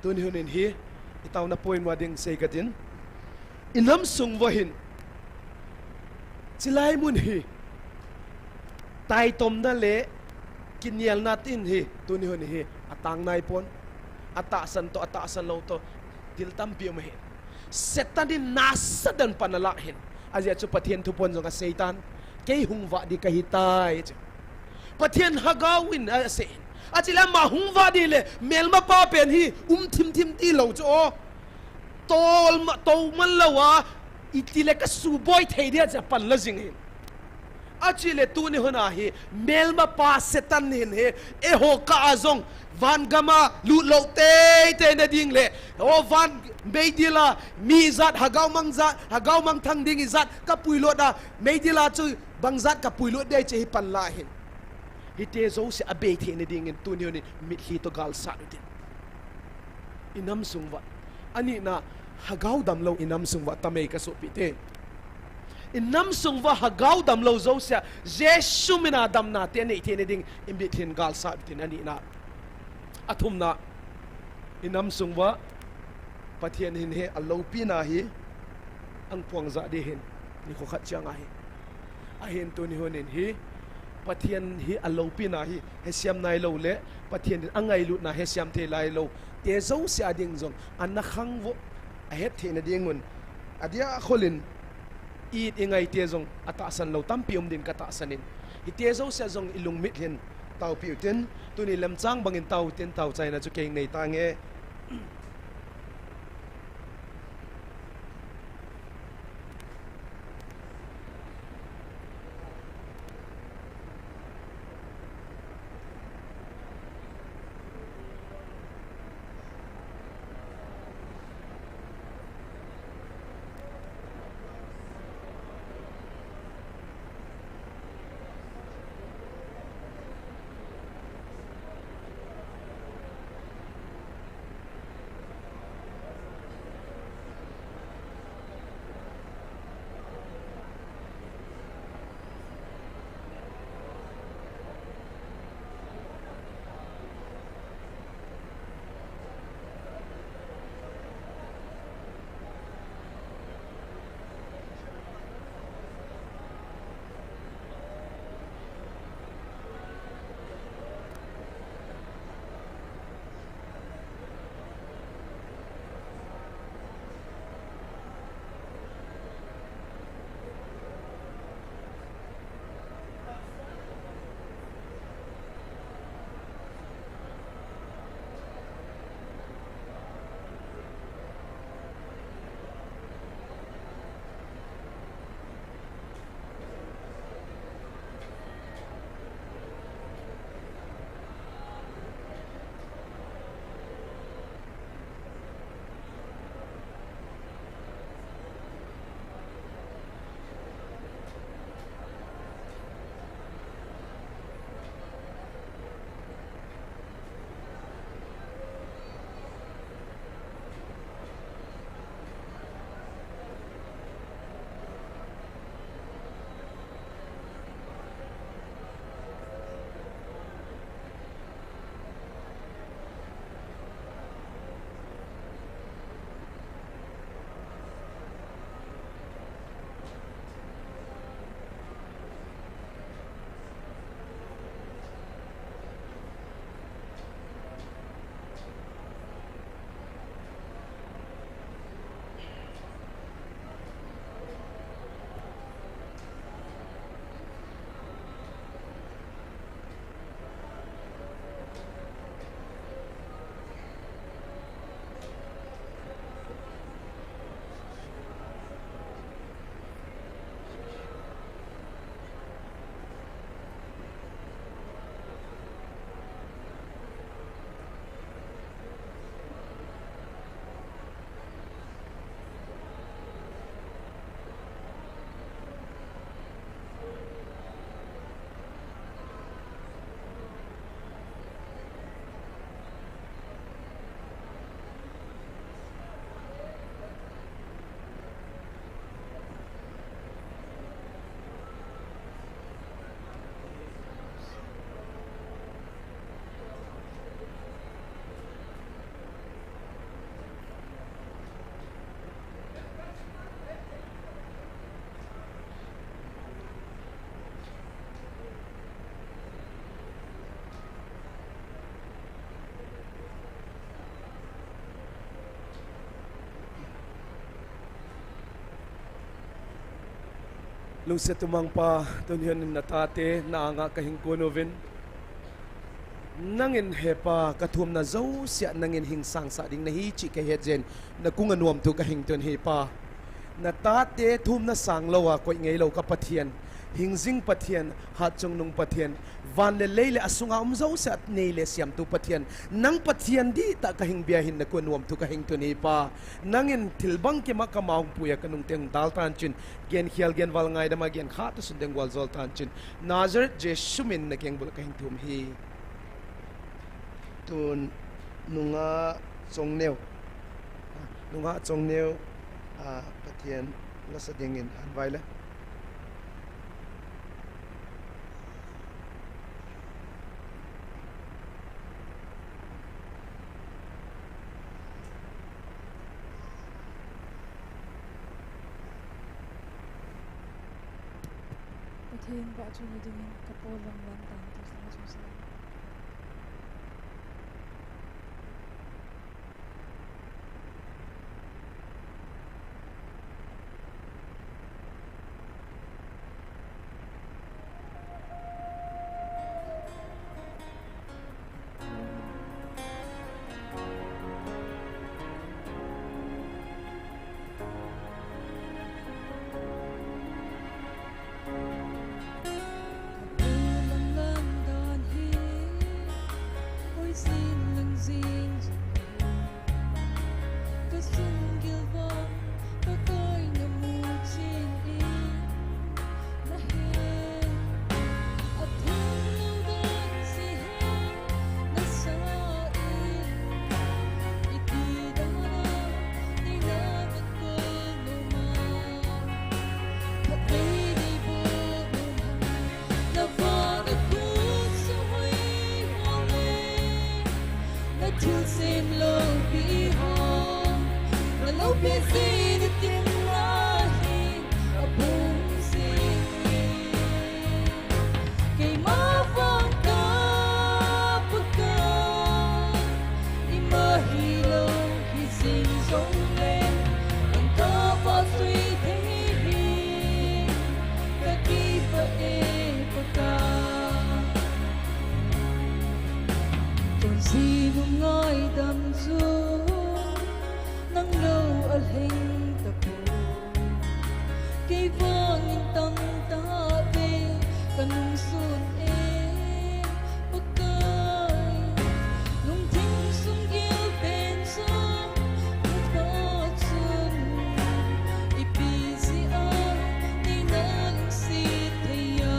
Tuni hunin hi, itaona poimo ding sei katin. Inam sung uva hin, chilai mun hi, taitomna le kinielna tin hi, tuni hun hi, atang naipon, atahsan toh, atahsan lou toh, thil tampi um ahi. Satan in nasa dan pan alah ahin, ajeh chu Pathen thupon jong aseitan, kei hung vah ding kahitai, chu. Pathen hagao in asei in. Achule ama hung vah ding le, melmapa pen hi, um thim thim tilou chu o. Tol ma, tou man lou a, itile kasuboi thei dia chu apan la jing ahin. Achule tuni hun a hi, melmapa Satan hin hi, eiho kah a jong, van gam a lut lou teitei na ding le, o van meidil a, mi ijat, hagao mang ijat, hagao mangthang ding ijat, kapuilut a, meidil a chu bang ijat kapuilut ding chu hi pan la ahin. Hiti jouse abei theina dingin tuni hunin mitlhi toh galsat utin. Inam sung uva. Anina, hagao damlou inam sung uva tam e kasopite. Inam sung uva hagao damlou jousea, Jesu mina damna te nei theina ding, imitlhin galsat utin anina. Athumna, inam sung uva, Pathen hin hi aloupina hi, ahung puang jah ding ahin, nikho khat chang ahi. Ahin tuni hunin hi, Pathen hi aloupina hi, hesem nailou le, Pathen in angailutna hesem thei lailou te jouse a ding jong, ana khang uvo, ahet theina dingun, adia kholin, i it i ngai te jong, atahsan lou tampi um din katahsan in, hiti jouse a jong ilungmitlhin, taopi utin, tuni lemchang bangin tao utin, taochaina chu kei nei tange. Lungset umangpa, tun hin natate na anga kahing kon uvin. Nangin hepa, kathumna jousea nangin hing sangsah ding nahi chih kahet jeh in, nakung a nuamtu kahing tun hepa. Natate thumna sang lou a koi ngei lou ka Pathen, hingjing Pathen, hatchungnung Pathen, van le lei le asunga um jousea nei le siamtu Pathen, nang Pathen dihtah kahing bia hin nakung a nuamtu kahing tun hepa. Nangin thil bangkima kama hung puia kanung teng dal tan chun, genkhel genval ngaidama genkha toh sun deng gualjol tan chun, Nazareth Jesu min na kengbul kahing thum hi. Tun nungah Chongneo. Nungah Chongneo, ah, Pathen lasa dingin hanvai le. Pathen vahchoina dingin ka pol lang lang tan ti sa chu sa. Thilsem loupi ho, na loupi jeh in tin ahi, abung jing e. Keima vang ka Pakai, ima hilou hi jing jongleng, nang ka vahchoi thei hi, ka kipah e Pakai. Chonse mun ngaidam chu nang lou alhing tapoi. Kei vangin tamtah vei ka nungsun e Pakai. Lungthim sung gilpen chang Pakai chun ipi jeh a nei na lungset thei a,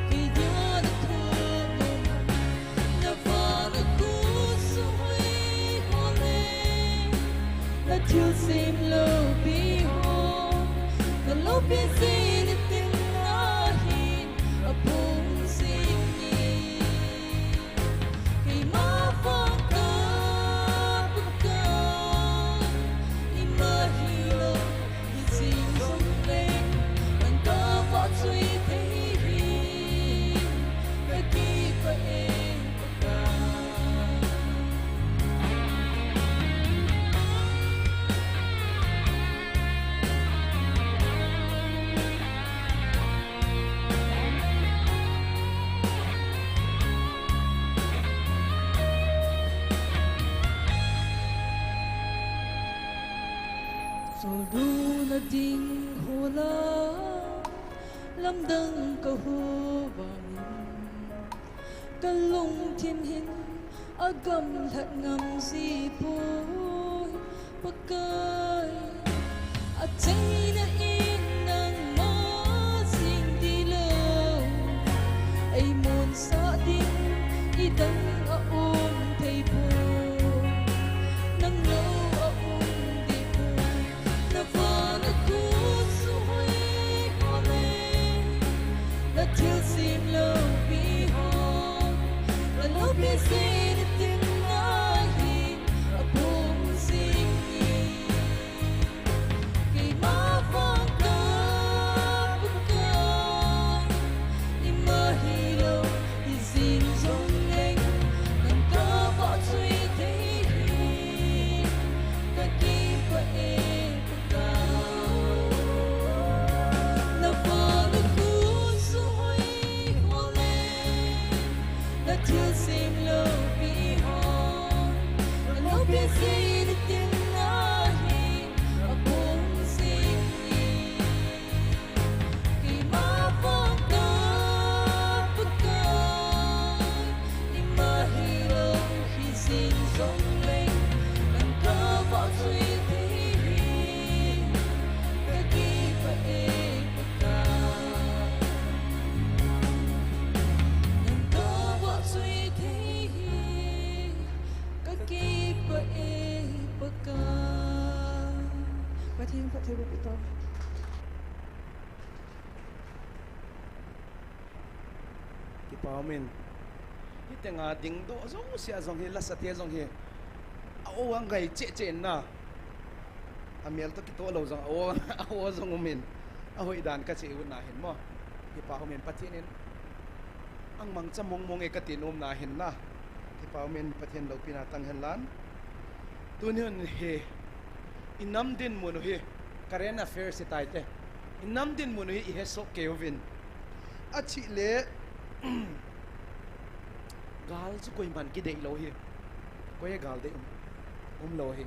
kei dia na thum nom ham. Na vana kut suhoi ho le, na thilsem loupi ho, na loupi jeh in tin ahi, abung jing e. Keima vang ka Pakai, ima hilou hi jing jongleng, nang ka vahchoi thei hi, ka kipah e Pakai. Choldo na ding ho lah lamdang ka ho vangin, ka lungthim hin agamlat ngam ji poi Pakai. Achaina in nangma jing tilou, ei monsah ding idang aum thei poi, nang lou aum deh poi. Na vana kut suhoi ho le, na thilsem loupi ho, na loupi jeh in tin ahi, abung jing e. Keima vang ka Pakai, ima hilou hi jing jongleng, nang ka vahchoi thei hi, ka kipah e Pakai. Pathen phattheiboh peh tao. Kipa umin. Hitenga dingdoh jouse a jong hi, lasate jong hi, a-o angai cheh cheh in na. Amel toh kitoh lou jong a-o, a-o jong umin. Ahoi dan kacheh u na hin mo. Kipa umin Pathen in. Ang mangcha mong mong e kati nom na hin na. Kipa umin Pathen loupina tang hen lang. Tuni hun hi. Inam dinmun u hi. Current affairs hi taite. Inam dinmun u hi ihesoh kei uvin. Achih le, gal chu koiman kidei lou hi. Koi a gal dei um, um lou hi.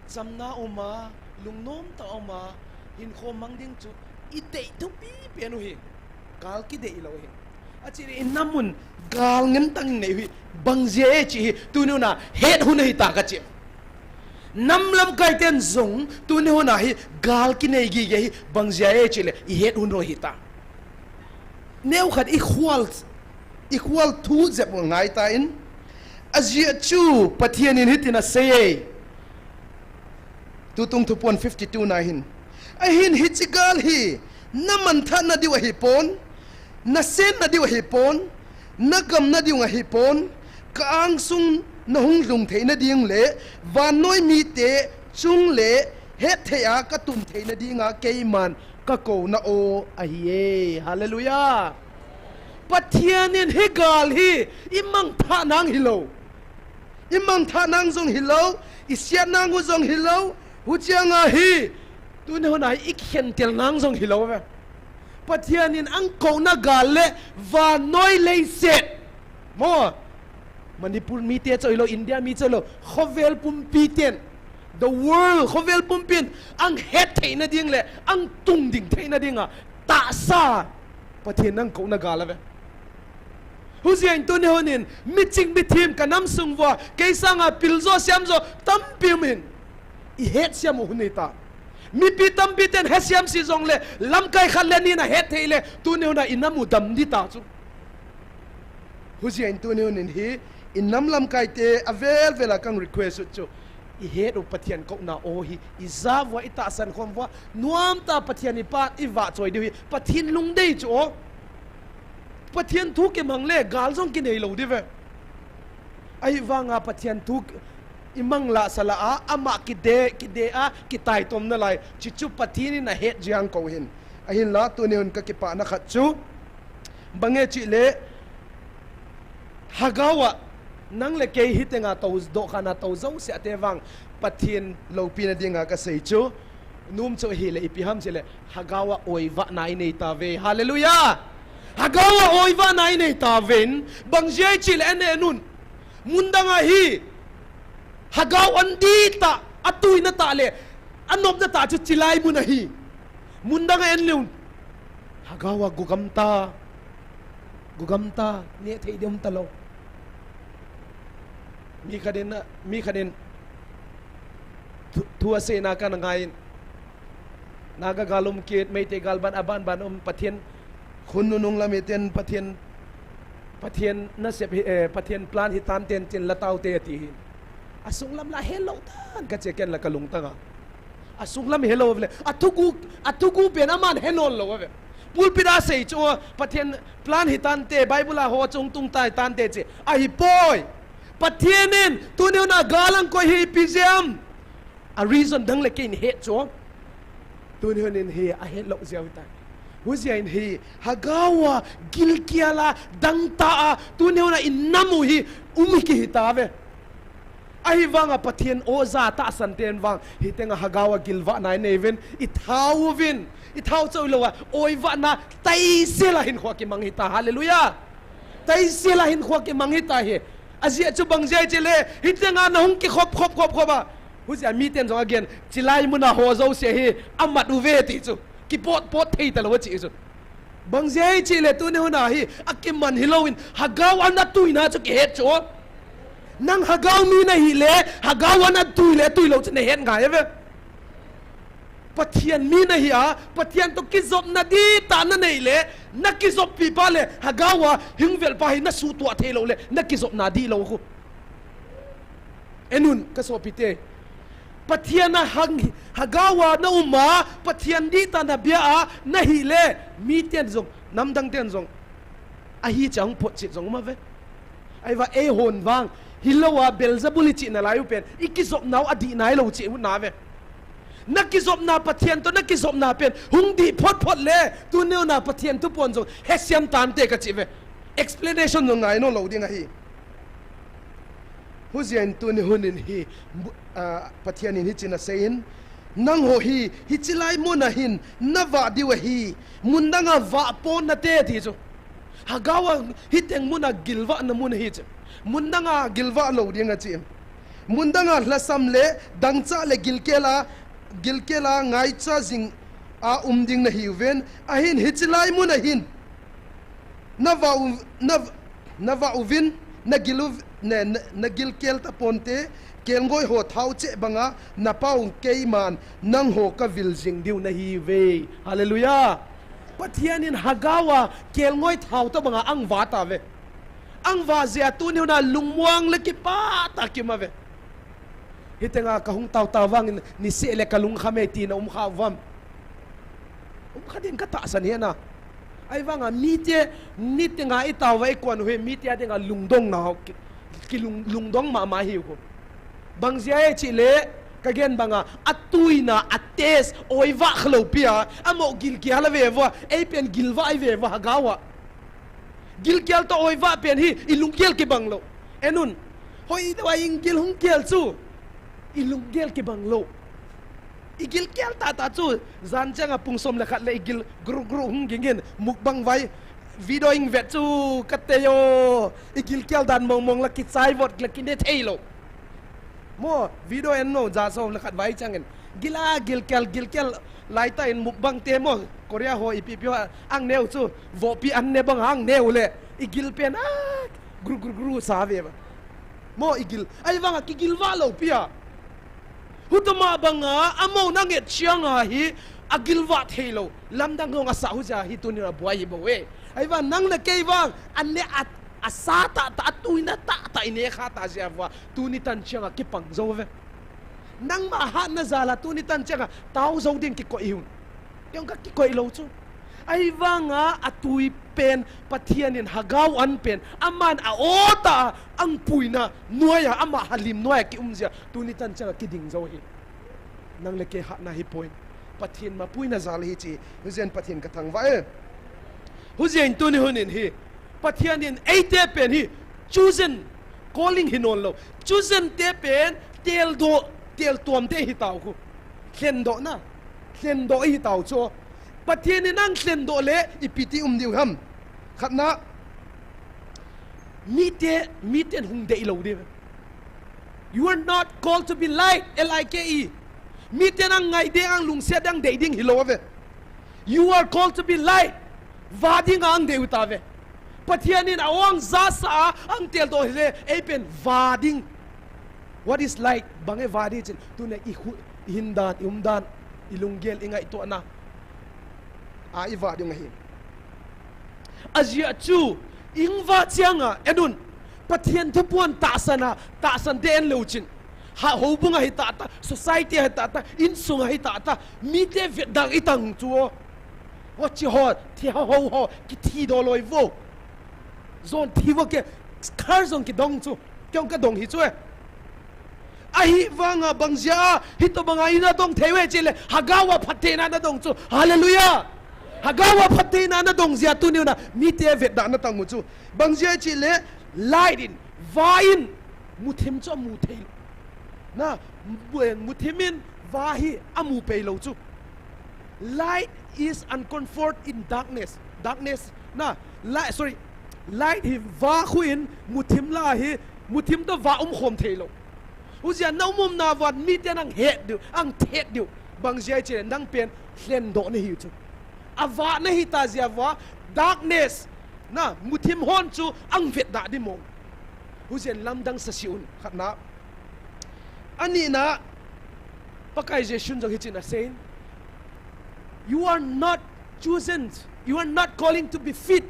Chamna um a, lungnom tah um a, hinkho mang ding chu idei thupi pen u hi. Gal kidei lou hi. Achih le inam un gal ngen tang nei u hi. Bang jeh a chi hi, tuni hun a het hun ahi ta kachi. Nam lamkai ten jong, tuni hun a hi, gal kinei gige hi, bang jeh a chi le, ihet hun u ahi ta. Neokhat ikhual, ikhual thu jep u ngai tan. Ajeh chu Pathen in hitin asei e. Tutung Thuphon fifty-two na hin. Ahin hiche gal hi, na manthah na diu ahi pon, na sen na diu ahi pon, na gam na diu ahi pon, ka angsung na hung lhung theina ding le, vannoi mite chung le, hetthei a ka tum theina dinga keiman ka kouna o ahi e. Hallelujah. Pathen in hi gal hi, imangthah nang hilou. Imangthah nang jong hilou, isiat nang u jong hilou, huchiang a hi, tuni hun a hi ikhen tel nang jong hilou ve. Pathen in ang kouna gal le vannoi leiset. Mo, Manipur mite chu hilou, India mi chu hilou, khovel pumpi ten, the world, khovel pumpin, ang hetthei na ding le, ang tungding thei na dinga, tahsa, Pathen in ang kouna gal ave. Hujian tuni hun in, miching mithem ka nam sung uva, kei sanga pil jo siam jo, tampi um in, ihet siam u hun ahi ta. Mipi tampi ten he siam si jong le, lamkai khat le ni na hetthei le, tuni hun a inam u dam di ta chu. Hujian tuni hun in hi, inam lamkai te avel vel a kang request u chu. Ihet u Pathen kouna o hi, ija uva, itahsan khom uva, nuam ta Pathen ipa, ivahchoi diu hi, Pathen lungdei chu o. Pathen thu kimang le, gal jong kinei lou di ve. Ahivanga Pathen thu imang lah sala a, ama kide, kide a, kitaitom nalai, chuchu Pathen in ahet jiang kou hin. Ahinla, tuni hun ka kipana khat chu. Bang e chih le, Hagao a, nang le kei hitenga tou, dohkhan a tou jouse a te vang, Pathen loupina dinga ka sei chu, nom chu ahile ipi ham chih le, Hagao a oivahna inei tauve. Hallelujah! Hagao a oivahna inei tauvin, bang jeh chih le, en en un. Mun dang a hi, Hagao an di ta, atuina ta le, anopna ta chu chilai mun ahi. Mun dang a en le un. Hagao a gugam ta. Gugam ta, neh thei ding um talou. Mi khat in, mi khat in, thu, thu aseina kana ngai in. Naga gal um kit, Meitei gal ban, aban ban um, Pathen, khun nunung lam iten, Pathen, Pathen nasep hi, eh, Pathen plan hitan ten tin la taute ati hi. Asung lam la helou tan, kache ken la kalungtang a. Asung lam helou le, athugu, athugu pen aman henol lou ave. Pulpit a sei chu, Pathen plan hitante, Bible a ho chung tung tai tante che. Ahipoi. Pathen in, tuni hun a gal ang koi hi ipi jeh ham. A reason dang le kei in het chu. Tuni hun in hi ahet lou jeh u tai. Hujian hi, Hagao a, gilkial a, dangtah a, tuni hun a inam u hi, um hi kihi tauve. Ahivanga Pathen oja tahsan ten vang, hitenga Hagao a gilvahna inei uvin, ithao uvin, ithao choi lou a, oivahna, taisel a hinkho kimang hita, hallelujah. Taisel a hinkho kimang hita hi. Ajeh chu bang jeh chele, hitenga nahung kikhop khop khop khop a, hujeh a miten jong agen, chilai muna ho jouse hi amat uve ti chu, kipot pot thei talou a chi chu. Bang jeh chele tuni huna hi akiman hilouvin, Hagao a natuina chu kihet chu. Nang Hagao mi nahile, Hagao a natui le tuilou chu nahet ngai uve. Pathen mi nahi a, Pathen toh kijopna dihtah nanei le, nakijoppi pa le, Hagao a hingvel pa hi nasuhtuah theilou le, nakijopna dihlou khu. Enun, kasopite. Pathen a hang, Hagao a naum a, Pathen dihtah nabia a, nahile, miten jong, namdang ten jong, ahi chang photchet jong um uve. Ahivang eihon vang, hilou a Beelzebul ichih nalai u pen, ikijopnau adih nailou cheh u nave. Nakijopna Pathen toh nakijopna pen hung dih phot phot le, tuni huna Pathen thuphon jong hesiam tante kachi uve. Explanation jong ngai nom lou ding ahi. Hujeh in tuni hunin hi, Pathen in hiche aseiyin, nangho hi hiche lai muna hin navah diu ahi, mun danga vah pon nate ti chu. Hagao a hiteng muna gilvahna mun ahi chu. Mun danga gilvah lou ding achi. Mun danga lhasam le dangchah le gilkel a, gilkel a ngaicha jing a um ding nahiuvin, ahin hiche lai muna hin navah u, na, navah uvin, nagil u, ne, na, nagilkel taponte, kelngoi ho thao cheh banga, napau keiman nangho kavil jing diu nahiuve. Hallelujah. Pathen in Hagao a kelngoi thao tobanga ahung vah tauve. Ahung vah jeh a tuni huna lungmuang le kipah tah a kium uve. Hitenga kahung tao tao vangin niseh le kalungkham e tina umkha uvam. Umkha ding katahsan hina. Ahivanga mite nitenga itao uva ikuan u hi mite a dinga lungdongna, ki, kilung, lungdong mama hiu khu. Bang jeh a chele, kagen banga, atuina, a taste, oivah khalou pi a, amaho gilkel a ve uva, eipen gilvah ive uva, Hagao a. Gilkel toh oivah pen hi, ilunggel kibang lou. Enun, hoi deuh a igil hung gel chu, ilunggel kibang lou. Igilkel tahtah chu, jan changa pung som le khat le igil gru gru hung gingin, mukbang vai, video in vet chu, katei o, igilkel dan mong mong la kichai vot le kine theilou. Mo, video en no, ja som le khat vai changin. Gil a, gilkel, gilkel, laitah in mukbang te mo, Korea ho ipi ipi ho, ahung neo chu, vohpi an ne bang ahung neo le, igil pen a, gru gru gru sa ve uva. Mo, igil, ahivanga kigilvah lou pi a. Hutoma banga, amaho nanget chang a hi, agilvah theilou. Lamdang hung asah u jeh a hi tunin abuai hi bou e. Ahivang nang le kei vang, an le a, asa tahtah, atuina tahtah, inekha tah jeh uva, tuni tan chang a kipang jou uve. Nangma hatna jal a tuni tan chang a, tao jou ding kikoi u. Kei jong kakikoi lou chu. Ahivanga atui pen, Pathen in Hagao an pen, aman a-o tah a, ahung puina, nuai a, ama halim nuai a kium jeh a, tuni tan chang a kiding jou hi. Nang le kei hatna hi poi. Pathen mapuina jal hi chi, hujeh in Pathen kathangvah e. Hujeh in tuni hunin hi, Pathen in eite pen hi, chosen, calling hi nom lou. Chosen te pen, teldoh, teltuam te hi tau khu. Lhendohna, lhendoh hi tau chu. Pathen in ahung lhendoh le, ipi ti um diu ham. Khatna, mite, miten hung dei lou diu. You are not called to be light, L I K E. Miten ahung ngai ding, ahung lungset ding, dei ding hilou uve. You are called to be light. Vah ding ahung dei u tauve. Pathen in a-o ahung jasah a, ahung teldoh hile, eipen vah ding. What is light? Bang e vah ding chun, tuna i khu, i hindan, i umdan, i lunggel, i ngaihtuahna a i vah ding ahi. Ajeh chu, i vah chiang a, enun, Pathen thupuan tahsan a, tahsan te en leu chun. Ha, houbung a hi tahtah, society a hi tahtah, insung a hi tahtah, mite vetda i tang chu. Ho chi ho, thi ho ho ho, kithi doh loi vo. Jon thi vo ke, khar jong kidong chu. Kei jong kadong hi chu e. Ahivanga bang jeh a, hitobang a i nadong thei uve chule, Hagao a phattheina nadong chu. Hallelujah! Hagao a phattheina nadong jeh a tuni a, mite vetda natang u chu. Bang jeh a chule, light in, vah in, muthim chu amu thei. Na, mu-, muthim in, vah hi amu pei lou chu. Light is uncomfort in darkness. Darkness, na, light, sorry, light hi vah khu in muthim lah a hi Muthim toh vah umkhom theilou. Hujeh a na um umna uva miten ang het diu, ang thet diu. Bang jeh ham itile nang pen lhendoh nahi chu. Avah nahi ta jeh uva darkness, na, muthim hon chu ang vetdah ding mong. Hujeh in lamdang sasih un, khatna. Anina, Pakai Jesu'n jong hitin aseiyin, you are not chosen, you are not calling to be fit.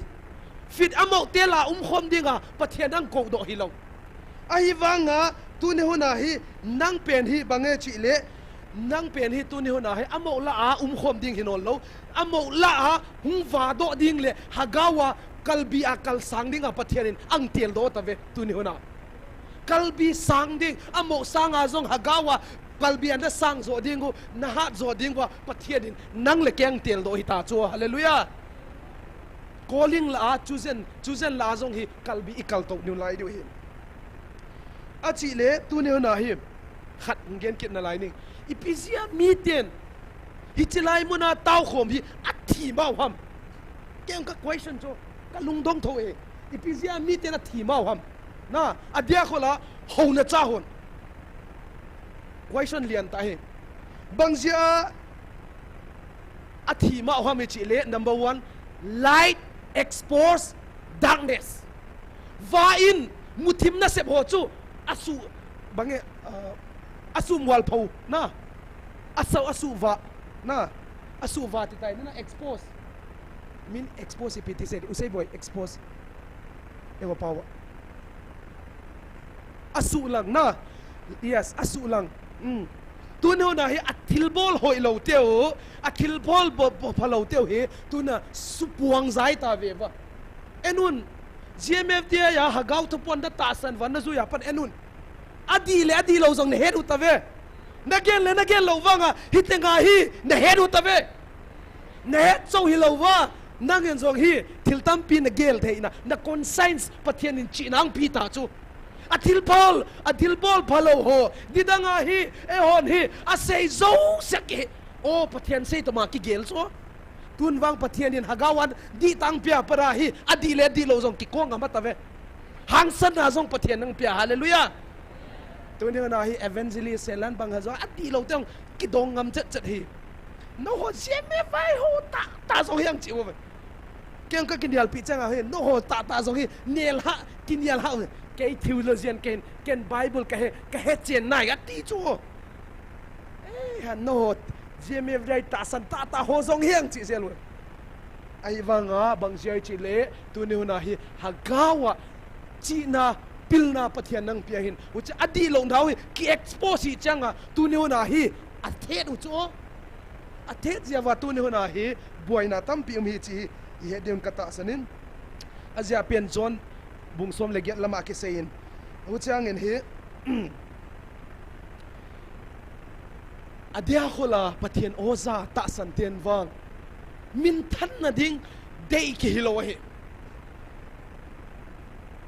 Fit amou te lah a umkhom dinga Pathen in ang koudoh hilou. Ahivanga tuni hun a hi nang pen hi bang e chih le, nang pen hi tuni hun a hi amou lah a umkhom ding hi nahlou, amou lah a hung vahdoh ding le Hagao a kalbi a kalsang dinga Pathen in ang teldoh tave tuni hun a. Kalbi sang ding, amou sang a jong Hagao a kalbi a nasang joh ding u, nahat joh ding uva Pathen in nang le kei ang teldoh hita chu. Hallelujah. Calling lah a, chosen, chosen lah a jong hi kalbi i kaltou nalai diu hi. Achih le, tuni hun a hi, khat hung gen kit nalai ning. Ipi jeh a miten hiche lai mun a taokhom hi athi mau ham? Kei ka question chu, ka lungdong tho e. Ipi jeh a miten athi mau ham? Na, adia khol a, houna cha hon. Question lian tah hi. Bang jeh a athi mau ham i chih le, number one, light expose darkness. Vah in muthim nasep ho chu asuh, bang e, ah, asuh mualpho, na. Asuh, asuh vah, na. Asuh vah ti tai, na, na expose. Min expose ipi ti sei, u sei boi, expose. Eiho pao a. Asuh lang, na. Yes, asuh lang. Mm. Tuni hun a hi athilbol hoilou teu, athilbol bo, bo, phalou teu hi, tuna supuang jai tave uva. En un, G M F D I a Hagao thupuan na tahsan uva na jui a pat en un. Adih le adihlou jong nahet u tave. Nagel le nagel lou vanga, hitenga hi nahet u tave. Nahet chou hilou va, nangin jong hi thil tampi nagel theina, na conscience Pathen in chihna angpi ta chu. Athilbol, athilbol phalou ho, nidang a hi, eihon hi, asei jouse hi, o Pathen sei toma kigel chu. Tun vang Pathen in Hagao a dih tah a pia para hi, adih le adihlou jong kikong ngam tave. Hangsan a jong Pathen in ang pia, hallelujah. Tuni hun a hi evangelist Selan bang ha jong adihlou teng kidong ngam chet chet hi. Nangho G M F I ho tah tah jong hi ang chi uve. Kei ka kinialpi chang a hi, nangho tah tah jong hi, nial ha, kinial ha uve. Kei theologian ken, ken Bible ka he, ka he chen nai ati chu. Eh, ha nangho G M F D I tahsan tah tah ho jong hi ang chi jel uve. Ahivanga bang jeh ham i chih le, tuni hun a hi Hagao a chihna, pilna Pathen in ang pia hin. Huchi adihlou nau hi ki expose hi chang a, tuni hun a hi athet u chu. Athet jeh uva tuni hun a hi buaina tampi um hi chih hi i het ding ka tahsan in. Ajeh a pen John bung som le get lama kisei in. Huchang in hi Adia khol a Pathen oja tahsan ten vang minthanna ding dei kihilou ahi.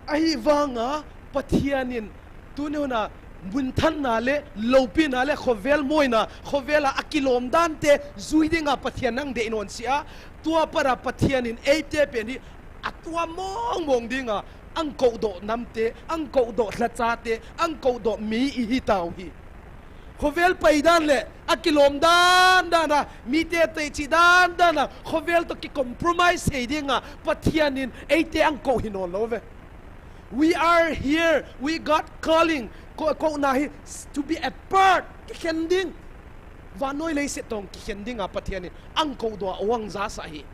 Ahivanga Pathen in tuni hun a minthanna le loupina le khovel moina, khovel a akilom dan te jui dinga Pathen in ang dei nahi a, tua pat a Pathen in eite pen hi atua mong mong dinga ang koudoh nam te, ang koudoh lhacha te, ang koudoh mi ihi tau hi. Khovel pai dan le akilom dan dan a, mite teichi dan dan a, khovel toh ki compromise thei dinga Pathen in eite ang kou hi nahi lou ve. We are here, we got calling, kou, kouna hi to be a part, kikhen ding. Vannoi leiset toh kikhen dinga Pathen in ang koudoh a ang jasah hi.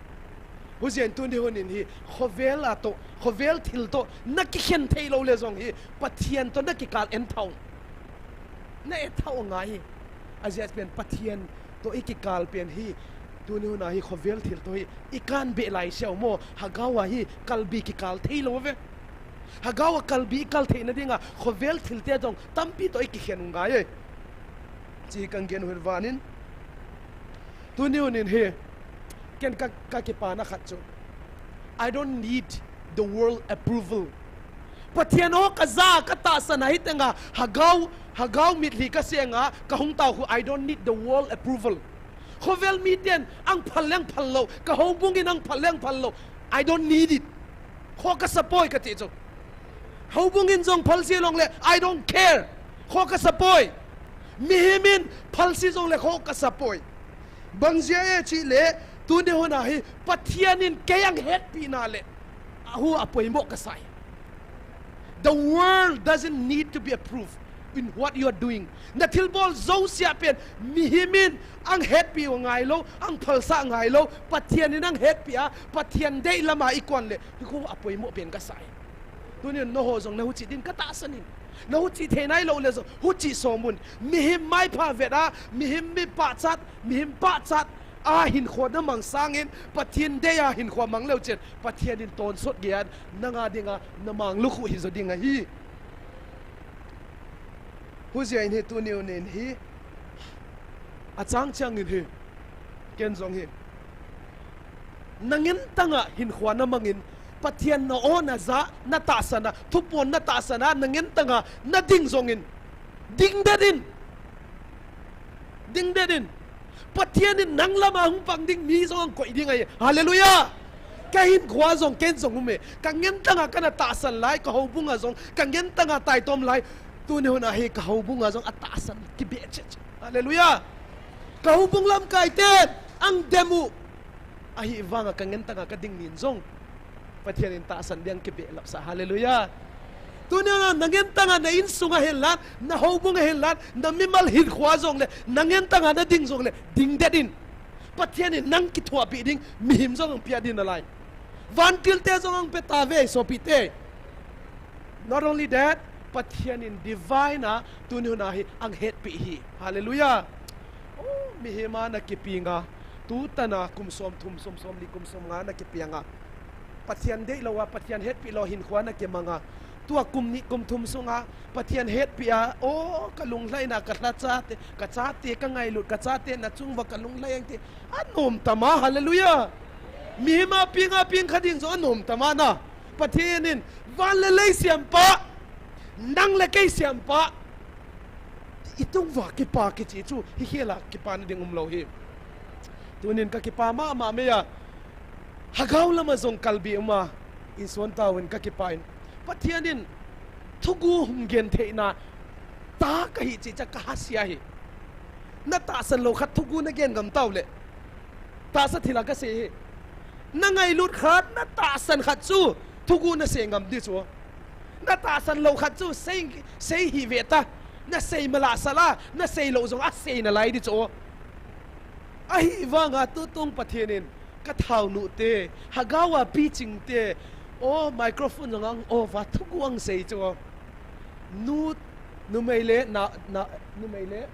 Huchia tuni hun in hi khovel a toh, khovel thil toh na kikhen thei lou le jong hi Pathen toh na kikal en thau. Na et thau ngai hi. Ajeh pen Pathen toh i kikal pen hi tuni hun a hi khovel thil toh hi i kan be lai seh mo, Hagao a hi kalbi kikal thei lou ve. Hagao a kalbi i kal theina dinga khovel thil te jong tampi toh i kikhen u ngai e. Chi kan gen hun vanin. Tuni hun in hi, ken ka, ka kipana khat chu, I don't need the world approval. Pathen o ka ja ka tahsan a hi tenga, Hagao, Hagao mitlhi ka senga, ka hung tau khu, I don't need the world approval. Khovel miten ang phal leng phal lou, ka houbung in ang phal leng phal lou. I don't need it. Kho ka sa poi ka ti chu. Houbung in jong phalse jongle, I don't care. Kho kasa poi. Mihem in phalse jongle kho kasa poi. Bang jeh a chule, tuni huna hi, Pathen in kei ahetpina le, ahu apoimo kasai. The world doesn't need to be approved in what you are doing. Na thilbol jousea pen, mihem in ahetpi u ngailou, aphalsa ngailou, Pathen in ahetpi a, Pathen dei lama ikon le, hichu apoimo pen kasai. Tunin nangho jong nahuche din katahsan in. Nahuche thei nailou le jong, huche somun. Mihem maipha vet a, mihem mi pachat, mihem pachat a hinkho namang sangin, Pathen dei a hinkho mang leu chun, Pathen in tonsot geiya, nanga dinga, namang lukhuh hijo ding ahi. Hijeh in hi tuni unin hi, achang chang in hi, ken jong hi. Nangentanga hinkho namangin, Pathen na-o naja, natahsan a, thupon natahsan a, nangentanga nading jongin, dingdet in. Dingdet in. Pathen in nang lama hung pang ding mi jong angkoi ding ahi. Hallelujah. Kahinkhoa jong, ken jong ume. Kangentanga kana tahsan lai, kahoubunga jong, kangentanga taitom lai. Tuni huna hi kahoubunga jong atahsan kibe cheh cheh. Hallelujah. Kahoubung lamkai ten, angdem u. Ahivanga kangentanga kading nin jong, Pathen in tahsan ding kibe lapsa. Hallelujah. Tuni huna nangentanga na insunga hinla, nahoubunga hinla, namimal hinkhoa jongle, nangentanga nading jongle, dingdet in. Pathen in nang kithopi ding, mihem jong angpia ding nalai. Vantil te jong angpe tave, sopite. Not only that, Pathen in divine a, tuni huna hi, ahetpi hi. Hallelujah. Oh, mihem a nakipinga. Tutana kum somthum, som somli, kum somnga nakipinga. Pathen deilou a, Pathen hetpi lou hinkhoa nakimanga. Tua kum ni kum thum sunga, Pathen hetpi a, oh, kalunglhaina, kalhacha te, kachate, kangailut, kachate, nachung uva kalunglhai ang te. Anom tama, hallelujah. Mihem a pinga ping kha ding jong anom tama na. Pathen in, van le lei siampa, nang le kei siampa, itung uva kipa kichi chu, hikhel a kipana ding umlou hi. Tunin kakipa mama mei a, Hagao lama jong kalbi uma, insung tauvin kakipa in. Pathen in, thugu hung gen theina, ta kahi cheh cheh kahasia hi. Natahsan lou khat thugu nagen ngam tau le. Tahsa thila kasei hi. Nangailut khat, natahsan khat chu, thugu nasei ngam di chu. Natahsan lou khat chu, sei, sei hi ve ta. Nasei mala sala, nasei lou jong asei nalai di chu. Ahivanga tutung Pathen in, kathaonu te, Hagao a piching te, oh, microphone jong ang off a, thugu angsei chu. Nu, numei le, na, na, numei le,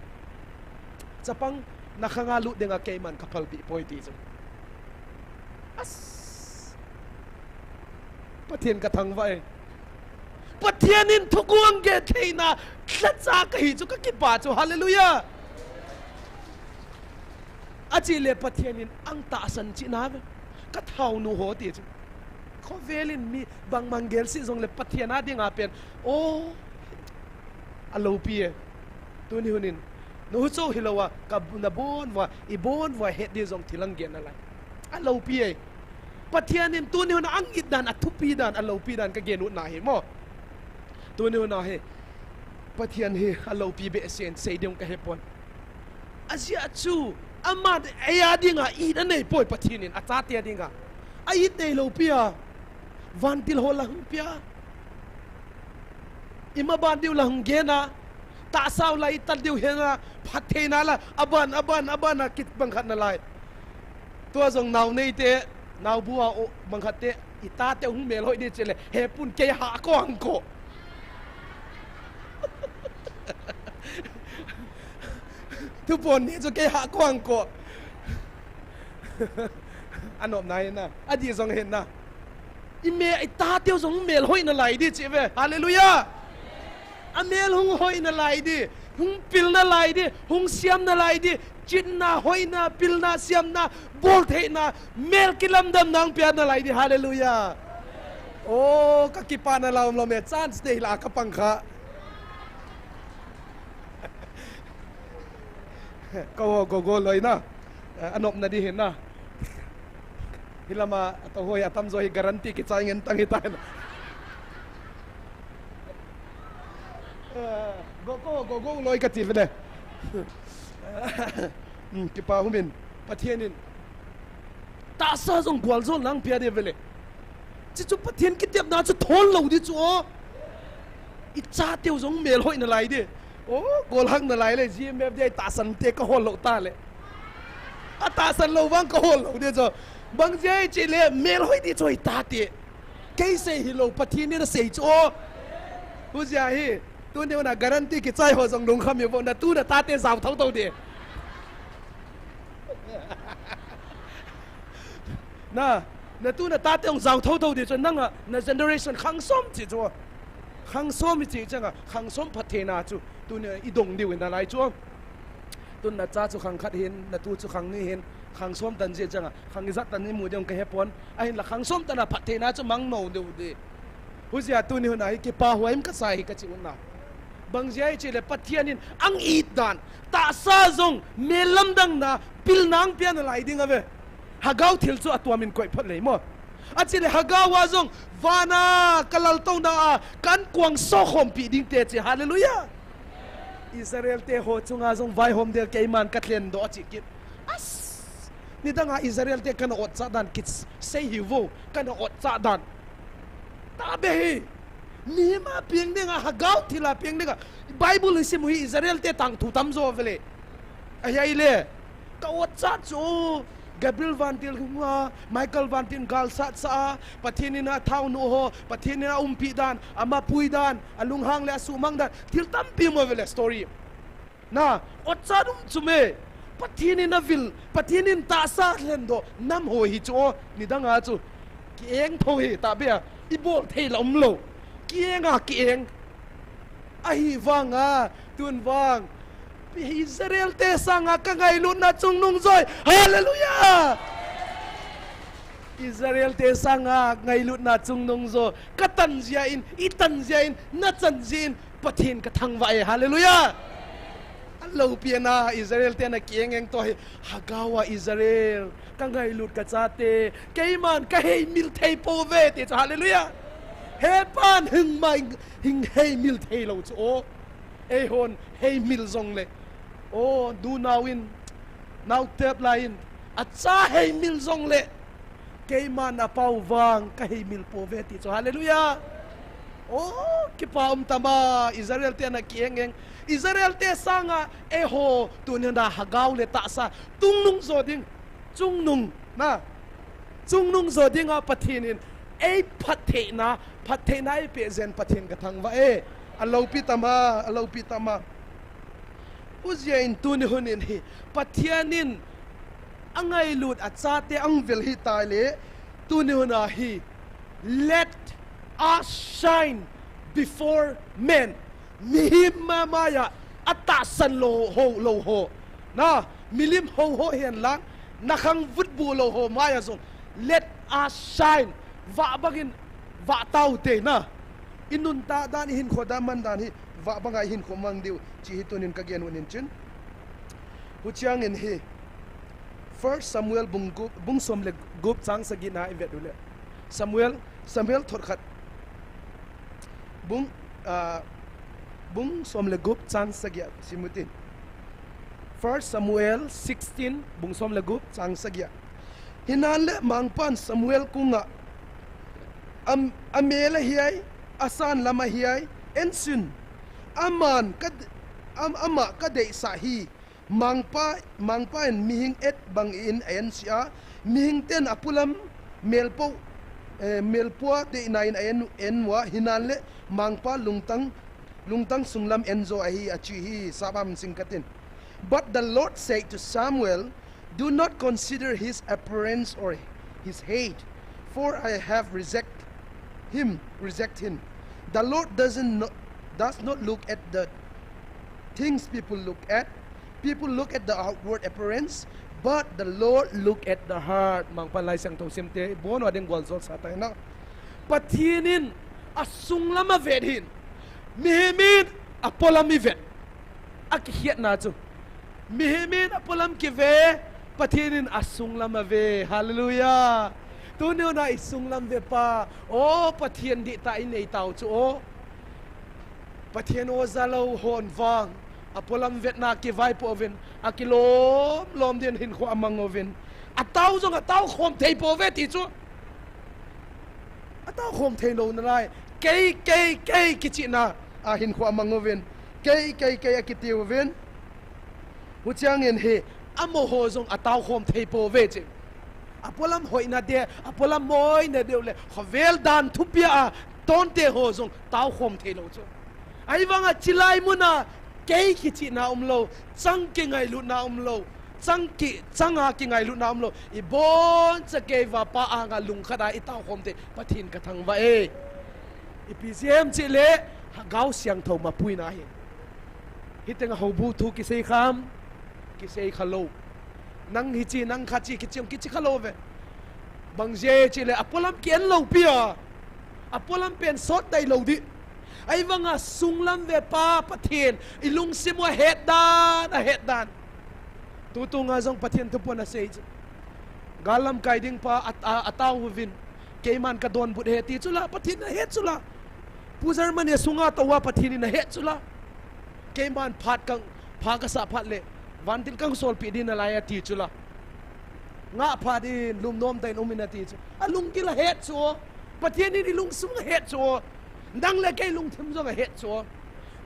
chapang, nakhanga lut dinga keiman kaphalpeh poi ti chu. As. Pathen kathangvah e. Pathen in thugu angeh theina, lhacha kahi chu kakipa chu. Hallelujah. Achele Pathen in angtahsan cheh na ve. Kathaonu ho ti chu. Khovel in mi bangma gel sih jongle Pathen a dinga pen. Oh, aloupi e. Tuni hunin. Nuhu chou hilou a, ka, nabon uva, ibon uva het di jong thil angeh nalai. Aloupi e. Pathen in tuni huna angit dan, athupi dan, aloupi dan kagen u na hi mo. Tuni huna hi. Pathen hi aloupi behseh in sei ding kahepon. Ajeh chu, aman eia dinga it aneipoi Pathen in, achate dinga. A it neilou pi a. Vantil ho la hung pia. Ima ban diu la hung gena. Tahsa u la itat diu hena. Phattheina la. Aban, aban, aban a kit bang khat nalai. Tua jong nao neite, naobu a o bang khat te, itate hung melhoi di chele, hepun kei hah ko ang ko. Thupon ni chu kei hah ko ang ko. Anop na hin na, adih jong hin na. Ime, itateu jong melhoi nalai di chi ve. Hallelujah. Amel hung hoi nalai di, hung pil nalai di, hung siam nalai di, chitna, hoina, pilna, siamna, boltheina, mel kilamdamna hung pia nalai di. Hallelujah. Oh, kakipana lom lom e, chance te hila kapang kha. Ka ho gogo loi na. Eh, anopna di hin na. Hilama, atoh hoi atamjo hi guarantee kichai ngen tang hitan. Go, go, go, go, loi kati vele. Hmm, kipa humin. Pathian in tahsa jong gualjol lang pia de vele. Chuchu Pathian kitepna chu thol lou di chu o. I chateu jong melhoi nalai di. O, golhang nalai le, G M F D I tahsan te kahol lou ta le. Atahsan lou vang kahol lou di chu. Bang jeh chule melhoi di chu i tate. Kei sei hilou, Pathian in asei chu o. Hujeh hi. Tuni huna guarantee kichai ho jong lungkham hiuvo, natu natate jao thotho di. Na, natu natate jong jao thotho di chu nanga, na generation khang som chi chu. Khang som ichi changa, khang som phattheina chu. Tuni i dong diu in nalai chu. Tun nacha chu khang khat hin, natu chu khang ni hin, khang som tan ji changa, khang ijat tan imu diu kahepon. Ahinla khang som tana phattheina chu mang nou diu di. Hujeh a tuni huna hi kipa huai im kasa hi kachi una. Bang jeh chule Pathian in ang it dan, tahsa jong mel lamdang na pilna ang pia nalai ding ave. Hagao thil chu atuam in koi phat lei mo. Achule Hagao a jong vana kalaltouna a kan kuang sokhompi ding te chi. Hallelujah. Israel te ho chunga jong vaihom del keiman kathlen doh chi kit. As. Nidanga Israel te kana otcha dan kit sei hiuvo, kana otcha dan. Tabe hi. Mihem a piang dinga, Hagao thil a piang dinga. Bible hi simu hi Israel te tangthu tamjo vele. Ahi le. Ka otcha chu Gabriel vantil hunga, Michael vantil galsat sa a, Pathian in athao nu ho, Pathian in aumpi dan, amapui dan, alunghang le asumang dan, thil tampi mo vele story. Na, otcha dum chu me. Pathian in avil, Pathian in tahsa lhendo, nam ho hi chu o, nidanga chu. Kieng tho hi, tabe a, ibol thei la umlou. Kienga kieng. Ahivanga, tun vang. Israel te sanga kangailutna chungnung joi. Hallelujah! Israel te sanga ngailutna chungnung jo. Katan jia in, itan jia in, nachan jia in, Pathian kathangvah e. Hallelujah! Alopi na Israel te na kieng eng to hi. Hagao a Israel. Kangailut kachate. Keiman kaheimil thei pouve. Ti chu hallelujah. Hepan hing mai hing heimil thei lou chu o. Eihon heimil jongle. O, nu nao in. Nao tep lai in. Acha heimil jongle. Keiman apau vang kaheimil pouve ti chu. Hallelujah. O, kipa um tama, Israel te na kieng eng. Israel te sanga, eiho, tuni na Hagao le tahsa. Chungnung jo ding. Chungnung, na. Chungnung jo dinga Pathian in. Eiphattheina, phattheina eipeh jeh in Pathian kathangvah e. Alopi tama, alopi tama. Hujeh in tuni hun in hi. Pathian in angailut achate ang vil hi tai le, tuni hun a hi, "Let us shine before men." Mihem ma maiya atahsan lou ho, lou ho. Na, milim ho ho hen lang, nakhang vutbu lou ho maiya jong. "Let us shine." Vah bangin, vah tau te na. Inunta dan, ihinkho dan, man dan hi, vah banga ihinkho mang diu. Chi hi tunin kagen u nin chin. Huchiang in hi. First Samuel bung gup, bung som le gup chang sagi na i vet u le. Samuel, Samuel thot khat. Bung, ah, bung som le gup chang sagi a simutin. First Samuel sixteen, bung som le gup chang sagi a. Hinan le mangpan Samuel kunga, am, amel ahiai, asan lam ahiai, ensin. Aman ka, am, ama kadeisah hi. Mangpa, mangpa in mihing et bangin a-ensi a, mihing ten apolam melpo, eh, melpua deinain a-en, en ua, hinan le mangpa lungtang, lungtang sunglam enjo ahi, achi hi, sabam sing katin. But the Lord said to Samuel, "Do not consider his appearance or his height, for I have reject him, reject him." The Lord doesn't no, does not look at the things people look at. People look at the outward appearance, but the Lord look at the heart. Mangpan Laisiangthou simte, bon wa ding gual jol sa tai na. Pathian in asunglam avet hin. Mihem in apolam ivet. Akikhetna chu. Mihem in apolam kive, Pathian in asunglam ave. Hallelujah. Tuni na isunglam ve pa. O Pathian dihtah inei tau chu o. Pathen o jalou hon vang, apolam vetna kivaipoh uvin, akilom lom din hinkho amang uvin. Atao jong atao khom thei pouve ti chu. Atao khom thei lou nalai. Kei, kei, kei kichihna a hinkho amang uvin. Kei, kei, kei akiti uvin. Huchiangin hi, amaho jong atao khom thei pouve chu. Apolam hoina de, apolam moina deu le, khovel dan thupia a, tonte ho jong tao khom thei lou chu. Ahivanga chilai muna, kei kichihna umlou, chang kingailutna umlou, chang ki, changa kingailutna umlou, iboncha kei vapa anga lungkhat a itao khom thei, Pathen kathangvah e. Ipi jeh ham chule, Lhagao Siangthou mapuina hi. Hitenga houbu thu kisei kham, kisei khalou. Nang hichi, nang khachi, kichi, kichi khalou ve. Bang jeh chule, apolam ki-en lou pia. Apolam pen sot tai lou di. Ahivanga sunglam vepa Pathen, ilungsim u ahet dan, ahet dan. Tutunga jong Pathen thuphon asei chu. Gal lamkai ding pa at-, a, atao uvin. Keiman kadonbut e ti chula, Pathen in ahet chula. Pu Germany sunga touva Pathen in ahet chula. Keiman phat kang, pha kasah phat le, vantil kang solpeh din nalai ati chula. Ngah phat in, lungnom tah in um in ati chu. Alunggil ahet chu. Pathen in ilungsung ahet chu. Nang le kei lungthim jong ahet chu.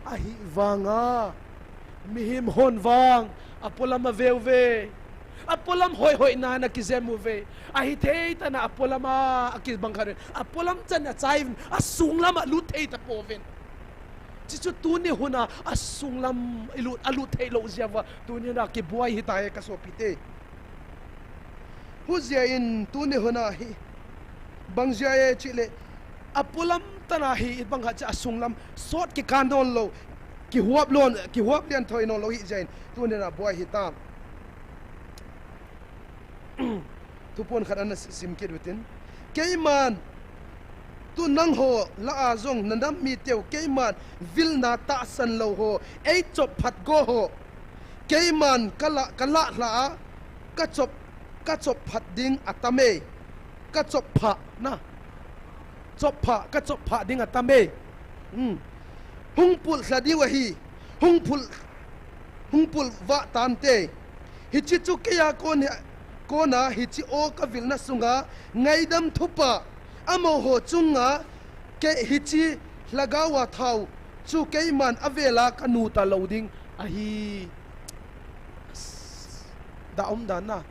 Ahivanga, mihem hon vang, apolam aveuve. Apolam hoihoina ana kijem uve. Ahithei tah in apolam a, akibang khat uve. Apolam chan achai uvin, asunglam alut thei tapouvin. Chuchu tuni huna, asunglam ilut, alut thei lou jeh uva, tuni huna kibuai hitai kasopite. Hujeh in tuni huna hi, bang jeh e chule, apolam tah in hi, ibang khat chu asunglam, sot kikan don lou, kihuap lon, kihuap lian thoi non lou hijeh in, tuni huna buai hitam. Thuphon khat ana si-, sim kit utin. Keiman, tu nangho lah a jong nanam miteu, keiman vilna tahsan lou ho, eichop phat go ho. Keiman kala, kalah lha a, kachop, kachop phat ding atam e. Kachop phat na. Chop phat, kachop phat ding atam e. Hmm. Hung pul lha diu ahi. Hung pul, hung pul vah tante. Hiche chu keia kon hi, kona hiche o kavilna sunga ngaidam thupha. Amaho chunga kei hiche Lhagao a thao chu keiman avela kanu talou ding ahi. Da um dan na.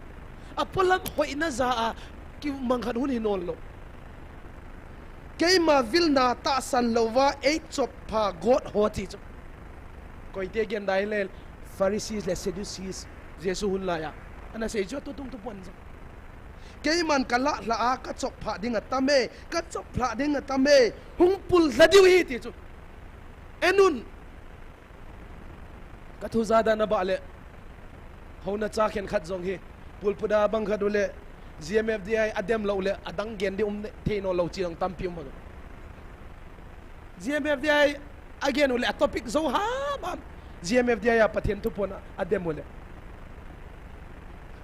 Apolam hoina jeh a kimang khat hung hi non lou. Keima vilna tahsan louva eichop phat got ho ti chu. Koite gen dai le Pharisees le Sadducees Jesu hun laiya. Ana sei chu tutung thuphon chu. Keiman kalah lha a kachop phat ding atam e, kachop phat ding atam e. Hung pul lha diu ahi ti chu. En un. Kathu ja dan a bah le. Houna cha khenkhat jong hi. Pulpit a bang khat u le. G M F D I a dem lou le. Adang gen di um thei non lou chi dang tampi um hang. G M F D I a gen u le. A topic jo ham ham. G M F D I a Pathen thuphon a, adem u le.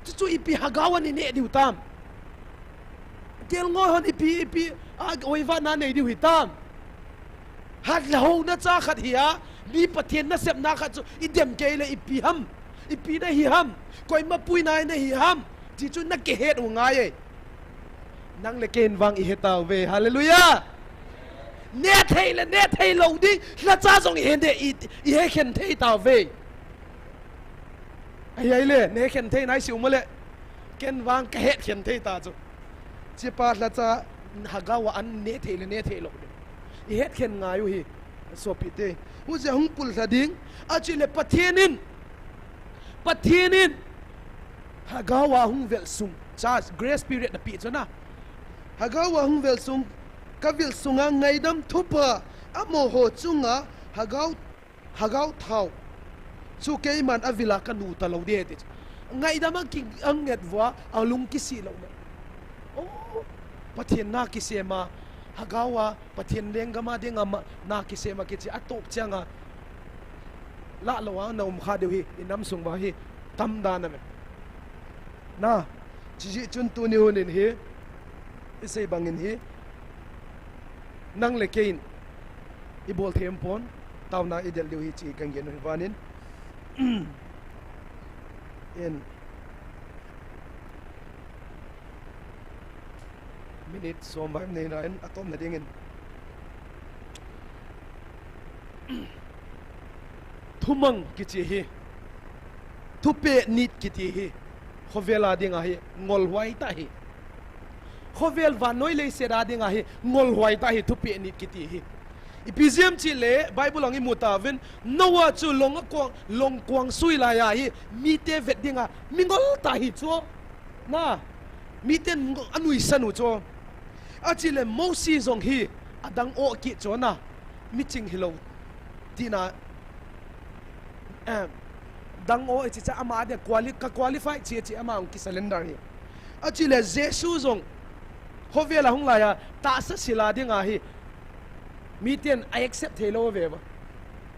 Chuchu ipi Lhagao a ineh diu tam. Kelngoi hon ipi, ipi, a, oiva na nei diu hitam. Hat le houna cha khat hi a, mi Pathen nasepna khat chu idem kei le ipi ham, ipi nahi ham, koima puina nahi ham, ti chu nakihet u ngai e. Nang le kei in vang ihet tauve. Hallelujah. Neh thei le neh thei lou ding, lhacha jong ihe neh, i, ihe khen thei tauve. Ahi, ahile, neh khen thei nai si um le. Ken vang kahet khen thei ta chu. Chipa lhacha Lhagao a an neh thei le neh thei lou ding. Ihet khen ngai u hi, sopite. Hujeh a hung pul lha ding. Achi le Pathen in. Pathen in. Lhagao a hung vel sung. Cha, grace period na pi chu na. Lhagao a hung vel sung. Kavil sunga ngaidam thupha. Amaho chunga. Lhagao Lhagao thao chu keiman avila kanu talou ding ti chu. Ngaidam a ki, anget vua, alung kisih lou le. Oh, Pathen na kisem a, Lhagao a, Pathen lenggam a dinga ma, na kisem a kichi a tok chiang a. Lah lou a na um kha diu hi, inam sung uva hi, tam dan a ve. Na, chijeh chun tuni hun in hi, isei bang in hi, nang le kei in, ibol them pon, taona i del diu hi chi kan gen u hi vanin. In minute som vai nei na in atom na dingin. Thumang kiti hi, thupeh nit kiti hi, khovel a dinga hi ngolhuai tah hi. Khovel vannoi leiset a dinga hi ngolhuai tah hi, thupeh nit kiti hi. Ipi jeh ham chile Bible ang imu tauvin, Noah chu long a kuang, long kuang sui lai a hi mite vet dinga mingol tah hi chu. Na, miten anuisan u chu. Achile Moses jong hi adang o kit chu na, miching hilou tina, eh, dang o ichi cha ama de quali-, ka qualify chi chi ama ong ki surrender hi. Achile Jesu jong khovel a hung lai a tahsa sil a dinga hi miten a accept thei lou ve va.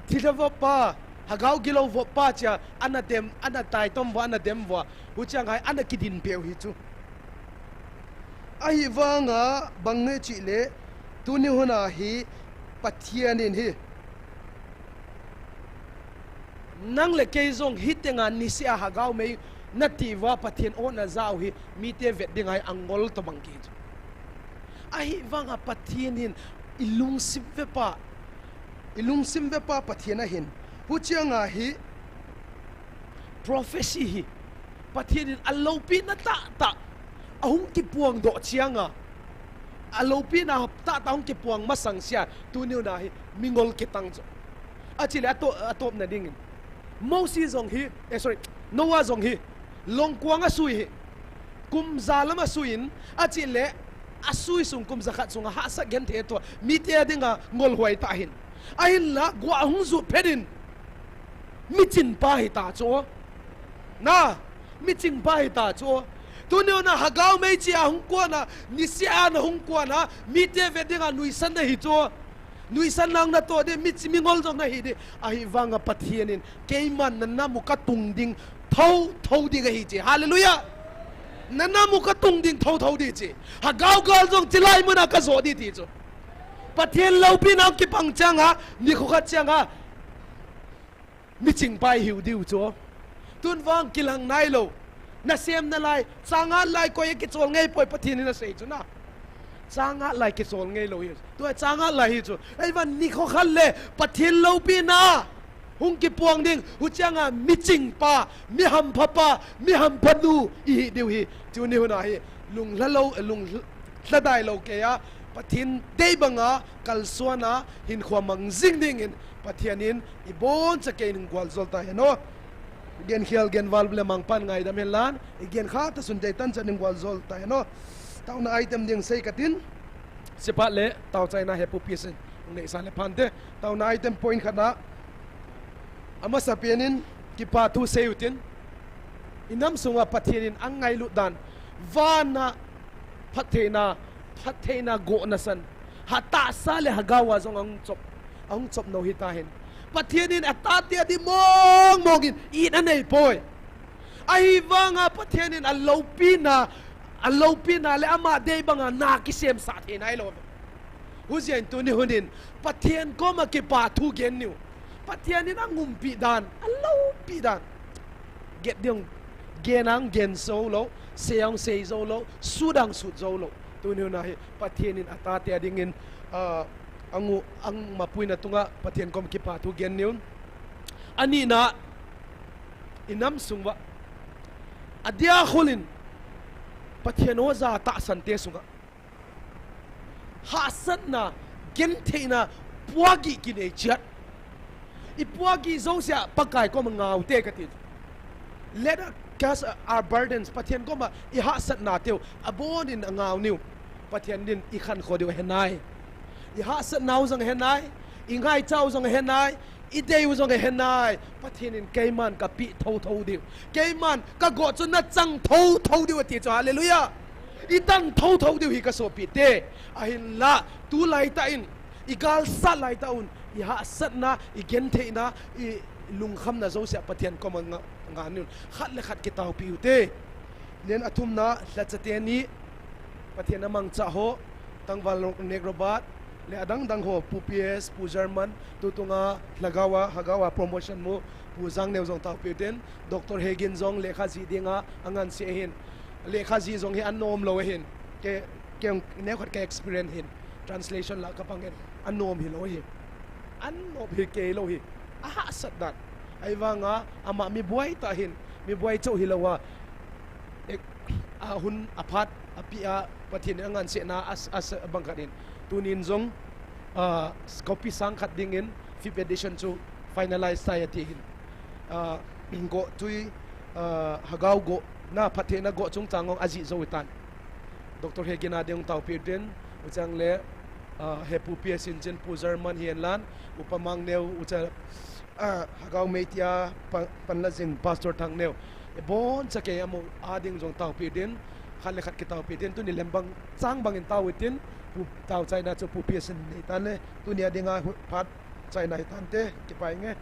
Thilha vop pa, hagao gilou vop pa chia ana dem, ana taitom va, ana dem va. Huchiang hai ana kidin peu hi chu. Ahivanga bang nge chile, tuni hun a hi Pathian in hi, nang le kei jong hitenga niseh a hagao mei nati va Pathian o na jao hi mite vet dinga hi angol tobang kiti chu. Ahivanga Pathian in i lungsim ve pa, i lungsim ve pa Pathian ahin. Huchiang a hi prophecy hi Pathian in aloupina tahtah ahung kipuang doh chiang a, aloupina tahtah ahung kipuang masang sia, tuni hun a hi mingol kitang chu. Achile ato-, atop na dingin Moses jong hi, eh, sorry, Noah jong hi, long kuang a sui hi, kum ja lam a sui in, achile asui sung kum ja khat sunga hahsat genthei tua mite a dinga ngolhuai tah hin. Ahinla gua hung jut phet in, miching pa hi ta chu. Na, miching pa hi ta chu. Tuni hun a hagao mei chia hung kuan a, niseh a na hung kuan a, mite vet dinga nuisan na hi chu. Nuisan nang na to de, michi mingol jong na hi de. Ahivanga Pathian in, keiman na nam u ka tung ding thou thou ding ahi chi. Hallelujah. Na nam u ka tung ding thou thou ding chi. Hagao gal jong chilai mun a ka jo ding ti chu. Pathian loupina kipang chiang a, nikho khat chiang a, miching pa i hiu diu chu. Tun vang kilang nai lou. Na sem nalai, chang at lai koi a kichol ngei poi Pathian in asei chu na. Chang at lai kichol ngei lou hi. Tua chang at lai hi chu. Ahivang nikho khat le Pathian loupina hung kipuang ding, huchiang a miching pa, mi hampha pa, mi hampha nu i hi diu hi. Tuni hun a hi, lunglha lou, lunglha dai lou kei a, Pathian dei banga, kalsuan a, hinkho mang jing dingin, Pathian in i boncha kei in gualjol ta hen o. Gen khel gen val le mangpan ngaidam hen lan, i gen kha ta sun tei tan chan in gualjol ta hen o. Taona item ding sei katin. Sipat le tao chaina he pu pi sin. Nei sa le phante. Taona item point khat na. Amasa pen in kipa thu sei utin. I nam sunga Pathian in angailut dan. Vana phattheina, phattheina gohna san. Ha tahsa le hagao a jong ahung chop, ahung chop nou hi ta hen. Pathian in atate a di mong mong in it anei poi. Ahivanga Pathian in aloupina, aloupina le ama dei banga na kisem sa thei nai lou. Hujia in tuni hun in Pathian koma kipa thu gen niu. Pathian in angumpi dan, aloupi dan. Get ding, gen ang gen jou lou, sei ang sei jou lou, sut ang sut jou lou. Tuni hun a hi Pathian in atate a dingin, ah, angu, ang mapuina tunga Pathian kom kipa thu gen niu. Anina, i nam sung uva. Adia khol in Pathian o ja tahsan te sunga. Hahsatna, gentheina, puagi kinei chiat. I puagi jousea Pakai koma ngau te kati. Let us cast our burdens. Pathian koma i hahsatna teu abon in angau niu. Pathian in i khankho diu ahe nai. I hahsatna u jong ahe nai. I ngaicha u jong ahe nai. I dei u jong ahe nai. Pathian in keiman kapeh thotho diu. Keiman kagoh chu nachang thotho diu ati chu. Hallelujah. I tan thotho diu hi kasopi te. Ahinla, tulai tah in, i galsat lai tah un, i hahsatna, i gentheina, i lungkhamna jousea Pathian koma nga, ngau niu. Khat le khat kitaopi u te. Len athumna, lhacha teni, Pathian a mangcha ho, tangval nek Robert, Le adang dang ho, Pu P S, Pu German, tutunga Lhagao a, Lhagao a promotion mu, Pu Jangneo jong taopi utin, Doctor Hegin jong lekha jih dinga angansei ahin, lekha jih jong hi anom lou ahin, ke, ke, neokhat ka experience hin, translation lah kapang in, anom hilou ahi, anom hi kei lou hi, ahahsat dan, ahivanga, ama mi buai tah ahin, mi buai chauh hilou a, eh, a hun aphat, api a, Pathen in angansei na, as, as, bang khat in, tunin jong, ah, copy sang khat dingin fifth edition chu finalize tai ati hin. Ah, go tui, ah, Lhagao go na phattheina go chungchang ong ajih jou tan. Doctor Hegin a ding taopi din, uchang le, ah, Hepu P S in chin Pu German hihen lan, Upa Mangneo, ucha, ah, Lhagao Meitei a pan, panla jing Pastor Thangneo. Ibon cha kei amu a ding jong taopi din, khat le khat kitaopi din, tuni lembang chang bangin tao itin, pu, tao chaina chu Pu P S in nei tan le, tuni a dinga hu, phat chaina hi tante, kipai nge.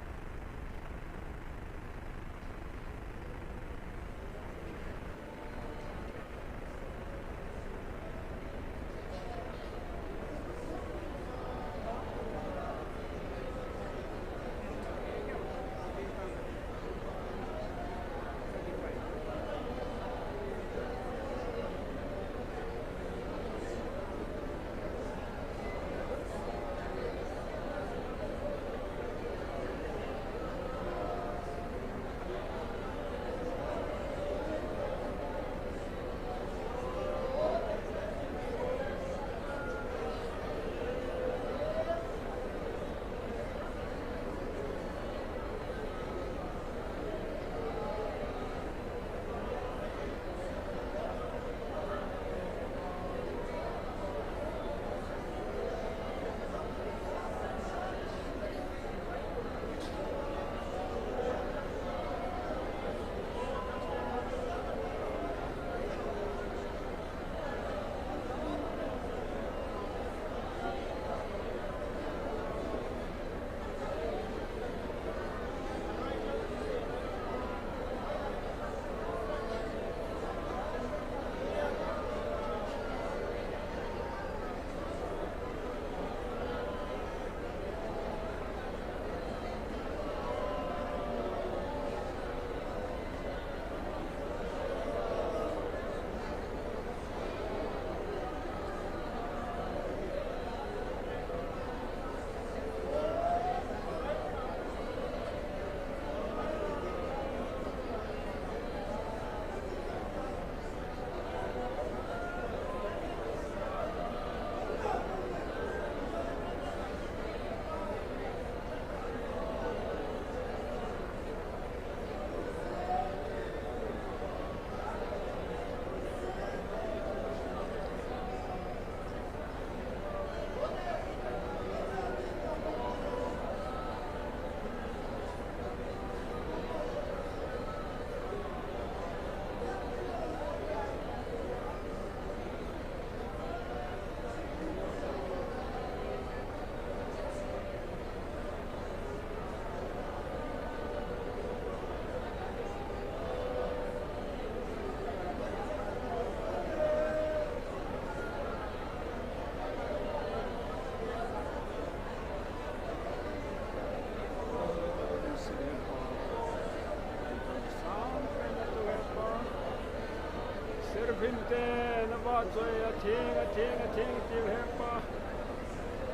Seraphim te na vahchoi a theng, a theng, a theng tiu hepa.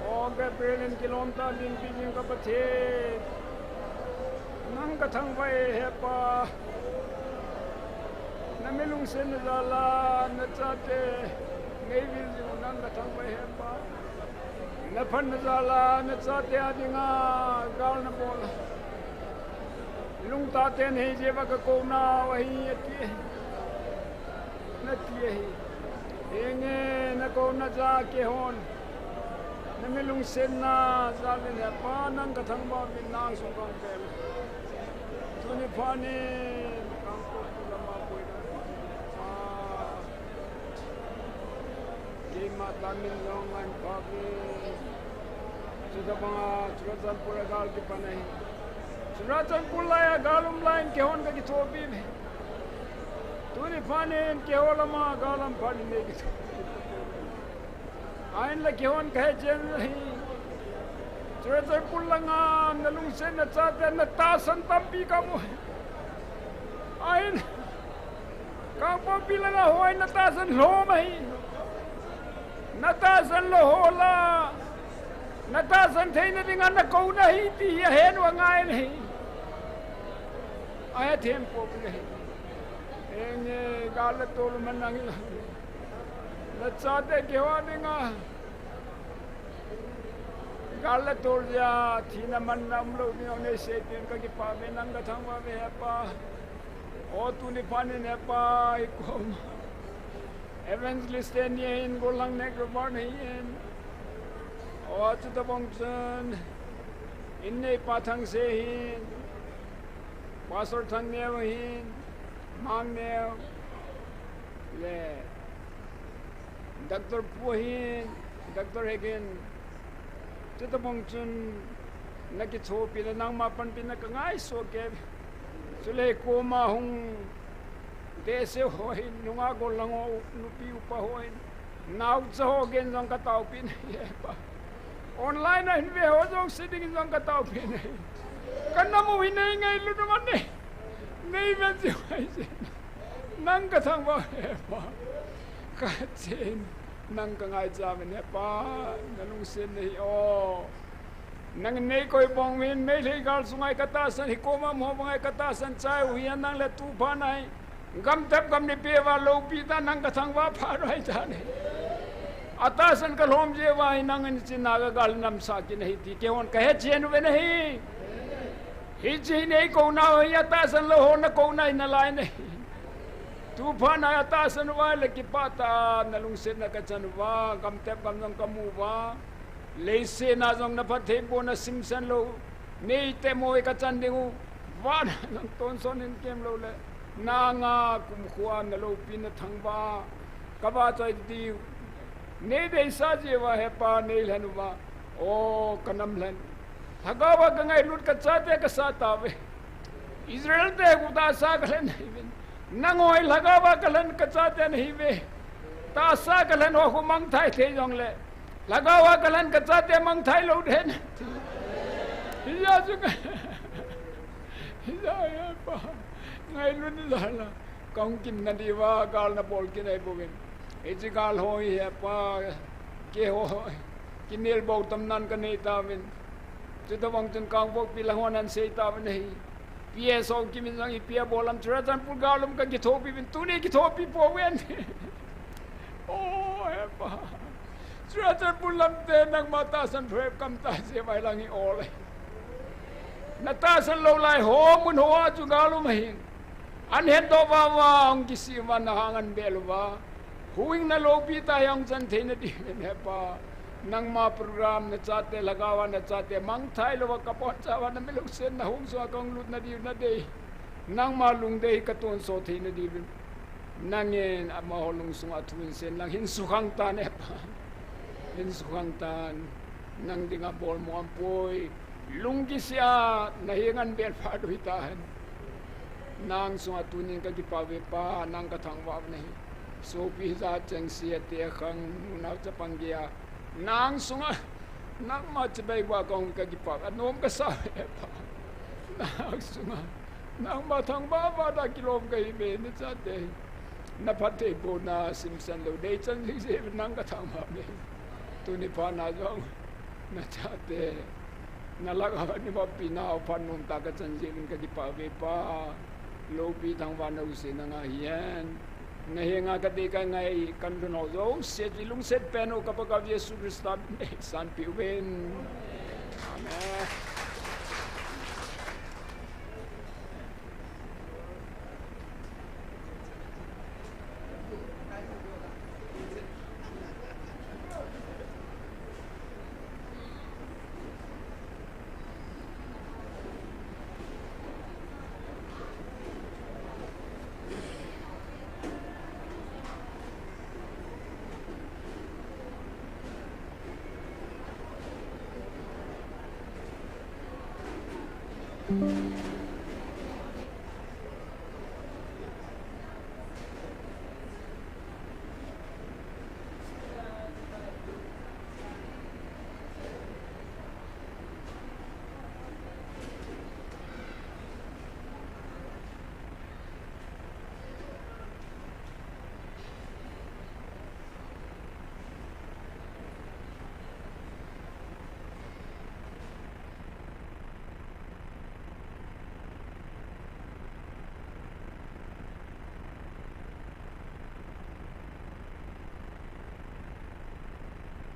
O Gabriel in kilom tah dinpi jing ka Pathen, nang ka thangvah e hepa. Na mi lungsetna jal a na chate neivil jing u nang ka thangvah e hepa. Na phatna jal a na chate a dinga gal na bol a, lungtah ten hei jeh uva ka kou nau ahi ati ahi. Na ti ahi. Henge, na kouna jal a keihon na mi lungsetna jal in hepa nang ka thangvah uvin nang sung kang vel. Tuni phat in kang ko tu lama boina. Ah, keima tamin jong an pha ve. Chutabanga Churachandpur a gal kipan ahi. Churachandpur lai a gal um lai in keihon ka kithopi ve. Tuni phat in keiho lama gal lam phat in nei kithopi. Ahinla keihon kahe chen ahi. Churachandpur langa nalungset nachate natahsan tampi kamu. Ahin Kangpokpi langa hoi natahsan lhom ahi. Natahsan lou ho la, natahsan theina dinga nakouna ahi ti hi ahen u angai ahi. Ahe them poi ahi. Enge, gal le tol man nang ila. Nachate keiho dinga gal le tol jeh a thina manna umlou ding neisei tin kakipah uve, nang kathangvah uve Hepa. O tuni phat in Hepa, ikoma Evangelist teni ahin, Golhang Nek Robert ahin. O chutabang chun, inneipa Thangse ahin, Pastor Thangneo ahin, Mangneo, le Doctor Pu ahin, Doctor Hegin, chutabang chun, nakithopina, nangma panpina kangaisah kei. Chule koma hung tehse ho hin, nungah golhang ho, nupi upa ho hin, naocha ho gei jong kataopeh e Hepa. Online a hin ve ho jouse dingin jong kataopeh e. Kanam u hi nei ngailut u ahi. Nei ven jiu ahi jeh in. Nang kathangvah e Hepa. Kachen, nang kangaicha uvin Hepa, nalungset nahi o. Nangin neikoi bang uvin, Meitei gal sunga hi katahsan, hikoma mo banga hi katahsan chai u hi, nang le tuphat a hi gam tep gam ni peh uva loupi ta, nang kathangvah phat u ahi tai. Atahsan kalhom jeh uva hi nangin china kagal namsah kit nahi ti keihon kahe chen uve nahi. Hiche hi neikouna u hi atahsan lou ho nakouna hi nalai nahi. Tuphat a atahsan uva le kipah tah a nalungsetna kachan uva, gam tep gam jong kamu uva, leiset a jong naphattheibohna simsen lou, neite moi kachan ding u, vana jong tonsot in kem lou le, na anga kumkho a naloupina thangvah, kavahchoi diu, neideisah jeh uva Hepa neilhen uva, o kanam lhen. Lhagao a kangailut kachate kasah tauve. Israel te khu tahsa kalhen nahiuvin. Nangho hi lhagao a kalhen kachate nahiuve. Tahsa kalhen ho khu mangthai thei jongle, lhagao a kalhen kachate mangthai lou den. Hijeh chun ka, hijeh a Hepa, ngailut jal a kahung kimna diuva gal nabol kit nahi bouvin. Hiche gal ho hi Hepa, keiho kinelbou tamnan kanei tauvin. Chutobang chun Kangpokpi lang hon ahin sei tauvin ahi. P S Haokip in jong ipi abol ham, Churachandpur gal um kakithopi uvin, tuni kithopi pouvin. O Hepa, Churachandpur lamte nangma tahsan phabep kamtah jeh uva lang hi ol ahi. Natahsan lou lai ho mun hoa chu gal um ahin. Ahin hetdoh uva uva, hung kisih uva, nahang ahin bel uva, huhhingna loupi tah hi ahung chan theina diuvin Hepa, nangma program, nachate lhagao a nachate mangthai louva, kaboncha uva, nami lungsetna hung sunga kahung lutna diu nadei, nangma lungdei hi katonsot theina diuvin, nangin amaho lungsunga thu hinsen lang, hin sukhang tan Hepa. Hin sukhang tan, nang dinga bolmo aumpoi. Lungkisih a nahenga ahin bel phat u hitan. Nang sunga tunin kakipah uve Pa, nang kathangvah u ahi. Sopi hijat chengse, ate akhang, nunao chapang geiya, nang sunga, nangma chibai uva kahung kakipah uve, anom kasa uve Pa. Nang sunga, nangma thangvah vah a kilom kahiuve, nachate hi naphattheibohna simsen lou, deichan jing jeh uvin nang kathangvah uve. Tuni phat na jong nachate nalhagao a nivoppi nao phat nomtah kachan jeh uvin kakipah uve Pa. Loupi thangvahna u se nanga hihen. Nahenga kadei kangai kanlhun ho jouse chu ilungset pen u ka Pakaiu Jesu Christa min in sanpeh uvin. Amen.